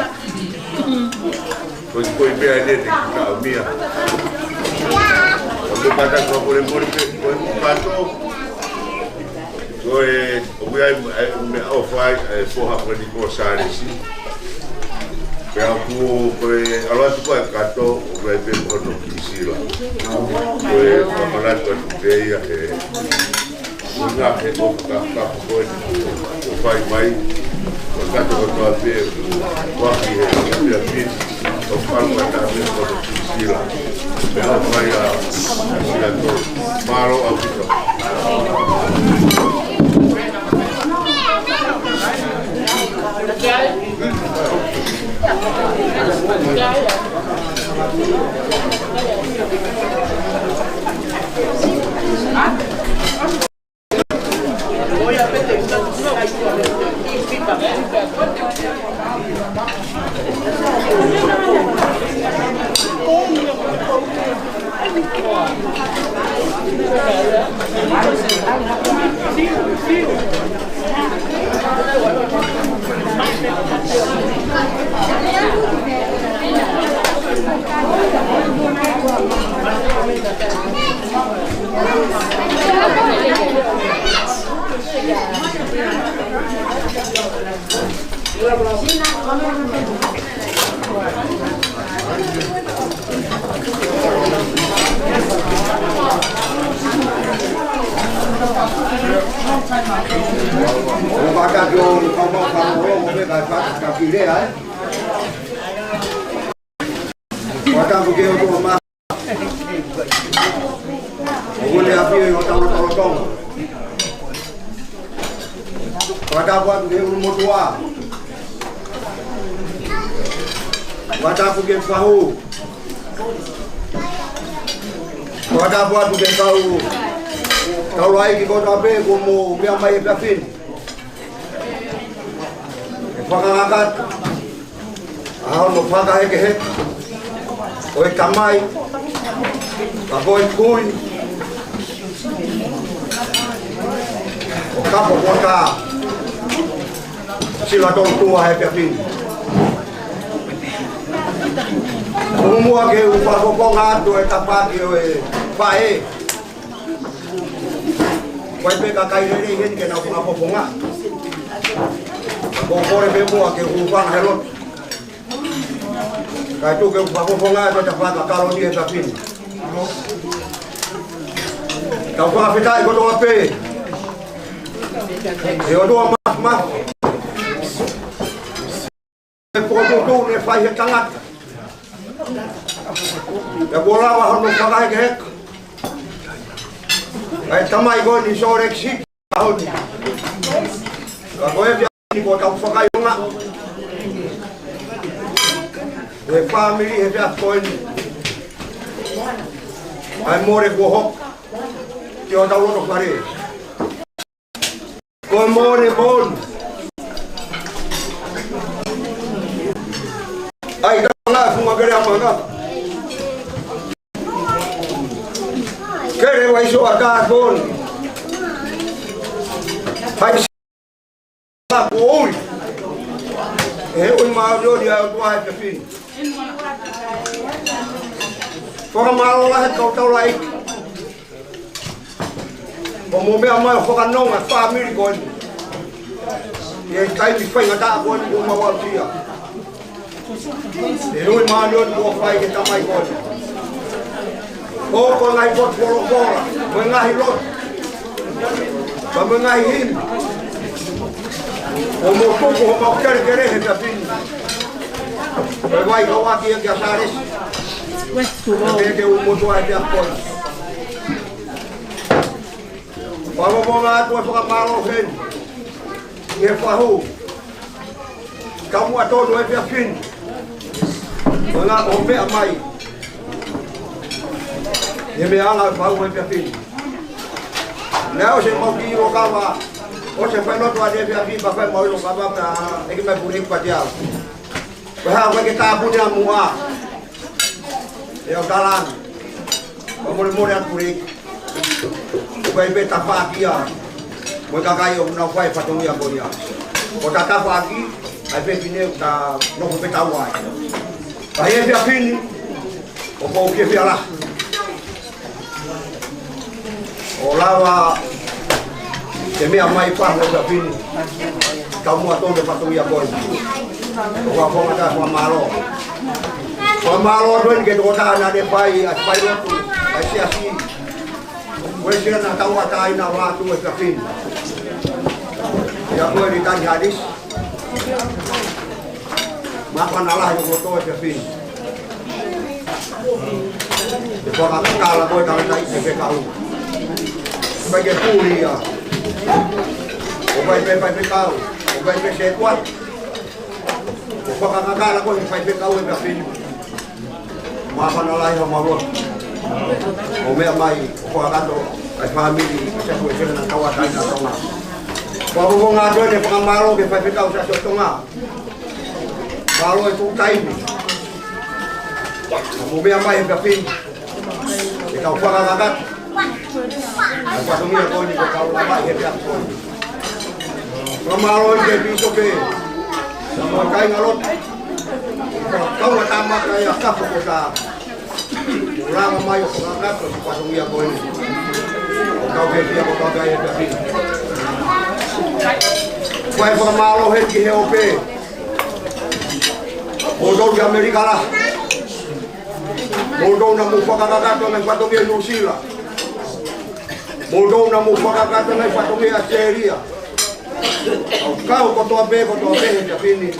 Ko e, ko e meʻa eni te kita o mia. Ko e kātaki fakamolemole pē, ko e kato. Ko e, ʻoku ʻi ai, ʻa e meʻaʻofa ʻa e foha ko eni ko Sālesi. Pea ʻoku, ko e ʻalu atu ko e kato, ʻoku ʻi ai pē ko hono kiʻi sila. Ko e fakamanatu atu pē ia he, ko e ngaahi ʻofa ka, ka ko e, ko e fai mai, ko e kato kotoa pē, ʻoku ʻi ai he, pea piti, ʻoku ʻalu atu pē ko hono kiʻi sila. Pea ʻoku ʻi ai ʻa, ʻa sila tō. Mālō ʻaupito. Ua ka ki o ka ma ka o mo me ka ka ka ki lea, ē. Ua ka ke o to ma. ʻOku ne ʻafio ʻi hotau lotolotonga. Fakatapu atu ki he ʻulumotuʻa. Fakatapu ki he fahu. Fakatapu atu ki he kau, kau laʻiki kotoa pē kuo mou meʻa mai he efiafi ni. ʻE fakakakato ʻa hono fakahekeheka ʻo e tamai, ka ko e kui, ʻo kapo kuo tā sila tolu tua he efiafi ni. Kuo muʻa ke u fakafofonga atu e tafaʻaki ʻo e faʻē. Ko e pē kakai lelei heni ke nau fakafofonga. Ko e kole pē muʻa ke u hūfanga he lotu. Kae tuku ke u fakafofonga atu e tafaʻaki kalo ni he efiafi ni. Tau fakafetaʻi kotoa pē. ʻE ʻOtua Māfimafi. E pokotuʻutuʻu ne fai he tangata. Pea kuo lava hono fakahekeheka ʻa e tamai ko eni Salt Lake City ʻaho ni. Ka ko e efiafi ni kuo tau fakaʻilonga ʻe he fāmili he efiafi ko eni ʻa e mole kuo hoko ki hotau loto fale. Ko e mole mole. ʻAi, ka ngā funga kele a manga. Kele vai so a ka mole. Hai sa ko ui. ʻE ui māʻoniʻoni ʻa e ʻOtua he efiafi ni. Fakamālō lahi he kau tau laʻiki. ʻO mou meʻa mai ʻo fakanonga e fāmili ko eni ʻi he taimi faingataʻa ko eni kuo mau aʻusia. ʻE ui māʻoniʻoni kuo fai ki he tamai ko eni. ʻO ko e ngaahi potu folofola, ko e ngaahi lotu, ka mo e ngaahi himi. ʻO mou tuku homau kelekele he efiafi ni. Ko e vai kau ʻaki ia kia Sālesi. Pea ke u motuʻa e pea koi. Fakafofonga atu e fakamālō heni ki he fahu, kau muʻa tonu he efiafi ni. Ko e ngaahi ʻo meʻa mai he meʻa ʻa e fahu he efiafi ni. Naʻe ʻosi ʻemau kiʻi ʻilo kava, ʻosi e fai lotu ʻa e efiafi, pea fai mau ʻilo kava pea ʻeke mai Puleʻeiki Patiau. Ko e hā ʻoku ke tāpuni ʻa muʻa? ʻE au talani. Ka molemole atu Puleʻeiki. ʻOku ʻi ai pē tafaʻaki ia mo e kakai ʻoku nau fai e fatongia ko ia. Ko e tafaʻaki, ʻi ai pē fefine ʻoku ta nofo pē taua ai. Ka he efiafi ni, ʻoku ou fie fie lahi ʻo lava ke meʻa mai pea mo e efiafi ni. Kau muʻa tonu e fatongia ko eni. ʻOku ou fakafofonga atu e fakamālō. Fakamālō atu eni ki he tokotaha naʻa ne fai ʻa e fai lotu ʻa e siasi. Ko e siasi naʻa tau ʻatā ai naʻa ʻoatu e efiafi ni. ʻIa ko e Litani Hadisi. Māfana lahi ʻoku tō e efiafi ni. ʻE fakakakala ko e tangataʻeiki fekau. ʻOku ʻikai ke puli ia. ʻOku ʻikai pē faifekau. ʻOku ʻikai pē sētuata. ʻE fakakakala ko e faifekau he efiafi ni. Māfana lahi homau lotu. ʻO meʻa mai ʻo fakakakato ʻa e fāmili ʻa e siasi ko e siasi naʻa tau ʻatā ai naʻa Tonga. Fakafofonga atu eni e fakamālō ki he faifekau Siasi ʻo Tonga. Mālō e fuʻu taimi. Mou meʻa mai he efiafi ni. Ke tau fakakakato Fatongia ko eni ko e kau lava ʻi he pea ko eni. Fakamālō ki he pīsope. Mo e kāingalotu. Kau ʻa e tama kai ʻa Kapo ko tā. Lava mai ʻo fakakakato e fatongia ko eni. Kau ke pia ko kau kai e pia pia. Fai fakamālō heni ki he ope. Mo tau ki ʻAmelika la. Mo tau naʻa mou fakakakato e ngaahi fatongia ʻi Nuʻusila. Mo tau naʻa mou fakakakato e ngaahi fatongia ʻAositelēlia. ʻOku kau kotoa pē, kotoa pē he pia pini.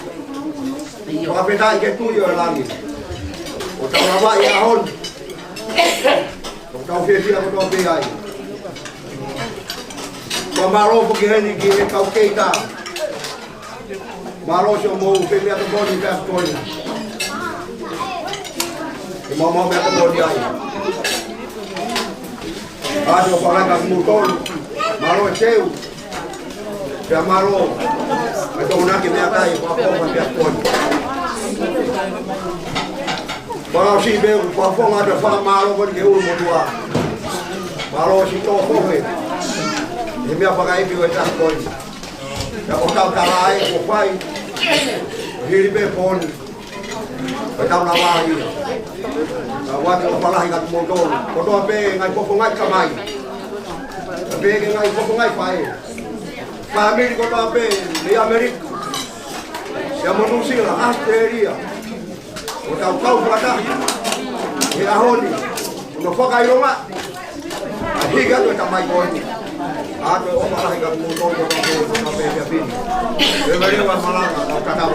Fakafetaʻi ki he Tuʻi ʻo e langi. ʻOku tau lava ʻi he ʻaho ni. ʻOku tau fiefia kotoa pē ai. Fakamālō foki heni ki he kau keita. Mālō siʻomou fai meʻatokoni, meʻatokoni. Ke mau maʻu meʻatokoni ai. ʻA e fakaʻamu tonu. Mālō e teu. Pea mālō. Pea tau na ke meʻakai, pea pea pea pea. Pea ʻosi pē, pea fonga te fakamālō ko eni ki he ʻulumotuʻa. Mālō siʻi tō koe. He meʻa fakaʻeiki ʻo e taha ko eni. Pea ko e tau tala ai ko fai. Hili pē poni. Ko e tau lava ia. Ka ʻoku ʻofa lahi kia kimoutolu. Kotoa pē ngaahi fofonga ʻi kamai. Pea pehē ki he ngaahi fofonga ʻi faʻē. Fāmili kotoa pē, ʻi ʻAmelika. Pea mo Nuʻusila, ʻAositelēlia. ʻOku tau kau fakataha. He ʻaho ni. ʻOku fakaʻilonga. ʻA hiki atu e tamai ko eni. ʻA ʻofa lahi kia kimoutolu kotoa pē, kotoa pē pea pini. Pea mālō e malanga, kau tatau.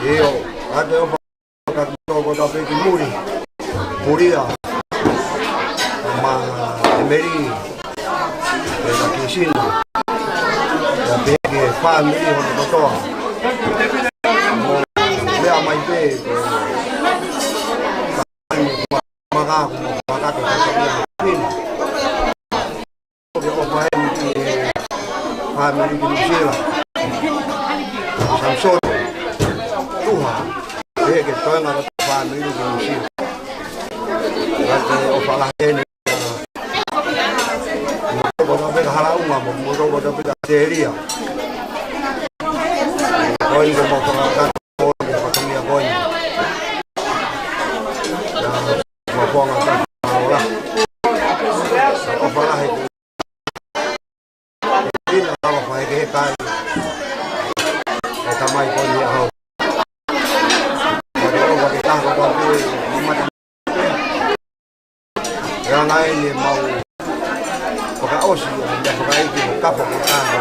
ʻIo, ʻa e ʻofa ʻa e ʻOtua ko e Tamai ki muli. Pulia, mo ʻEmeli, pea kia Sina, pea pehē ki he fāmili hono kotoa. Mo e meʻa mai pē, ko e maka, ko e maka, ko e maka, ko e maka. fāmili ki Nuʻusila. Samisoni Tuha, pehē ki he toenga ʻo e fāmili ki Nuʻusila. Ka ko e ʻofa lahi eni. Mo e kau pē ka Halaunga, mo, mo e kau pē ka Telia. Ko eni ko e mau fakakata, ko eni e fatongia ko eni. Ia, mo e fonga ka ola. ʻOfa lahi. Ina lava fai ke he kai. E tamai ko eni ʻaho. Ko e ʻofa ke taha ko e mamata. E anga eni e mau fakaʻosi, e meʻa fakaʻeiki, mo kapa ko taha.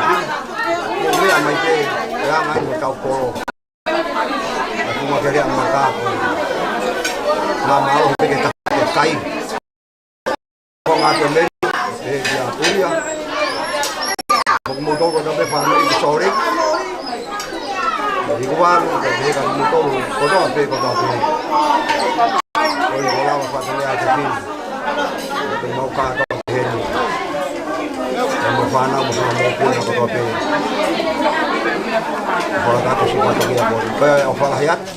Ko e meʻa mai pē, e anga eni e kau kolo. A kuma kere a maka ko. Mā mālohi pē ke taha ke kai. Ko ngā te meri, e kia Pulia. Mo kimoutolu ko e fāmili ki Salt Lake. Ikuvalu, ko e ka kimoutolu, kotoa pē, kotoa pē. Ko e ko lava fatongia ʻa e kini. Ko e mau kātoa ki heni. Ko e mau fānau, mo e mau puna kotoa pē. Ko e ka ko si fatongia ko. Ko e ʻofa lahi atu.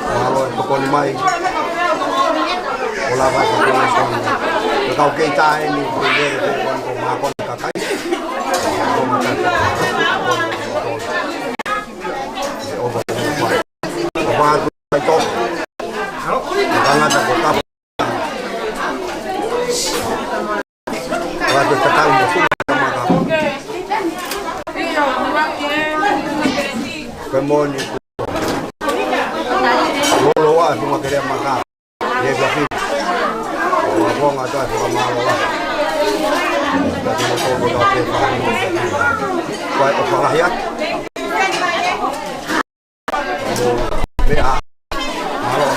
Mālō e tokoni mai. Ko lava e tokoni mai. Ko e kau kei tā eni, ko e lele, ko e kau mākona kakai. Ko e mākona kakai. Ko e ʻofa lahi atu. Ko e tangata ko e kapa. Ko e tatau mo e funga maka. Ko e moni. Loloa e funga kere maka. Ia kia fili. Ko e fonga atu e fakamālō lahi. Ka te mo toko tau te fāmili. Ko e ʻofa lahi atu. Meʻa. Mālō.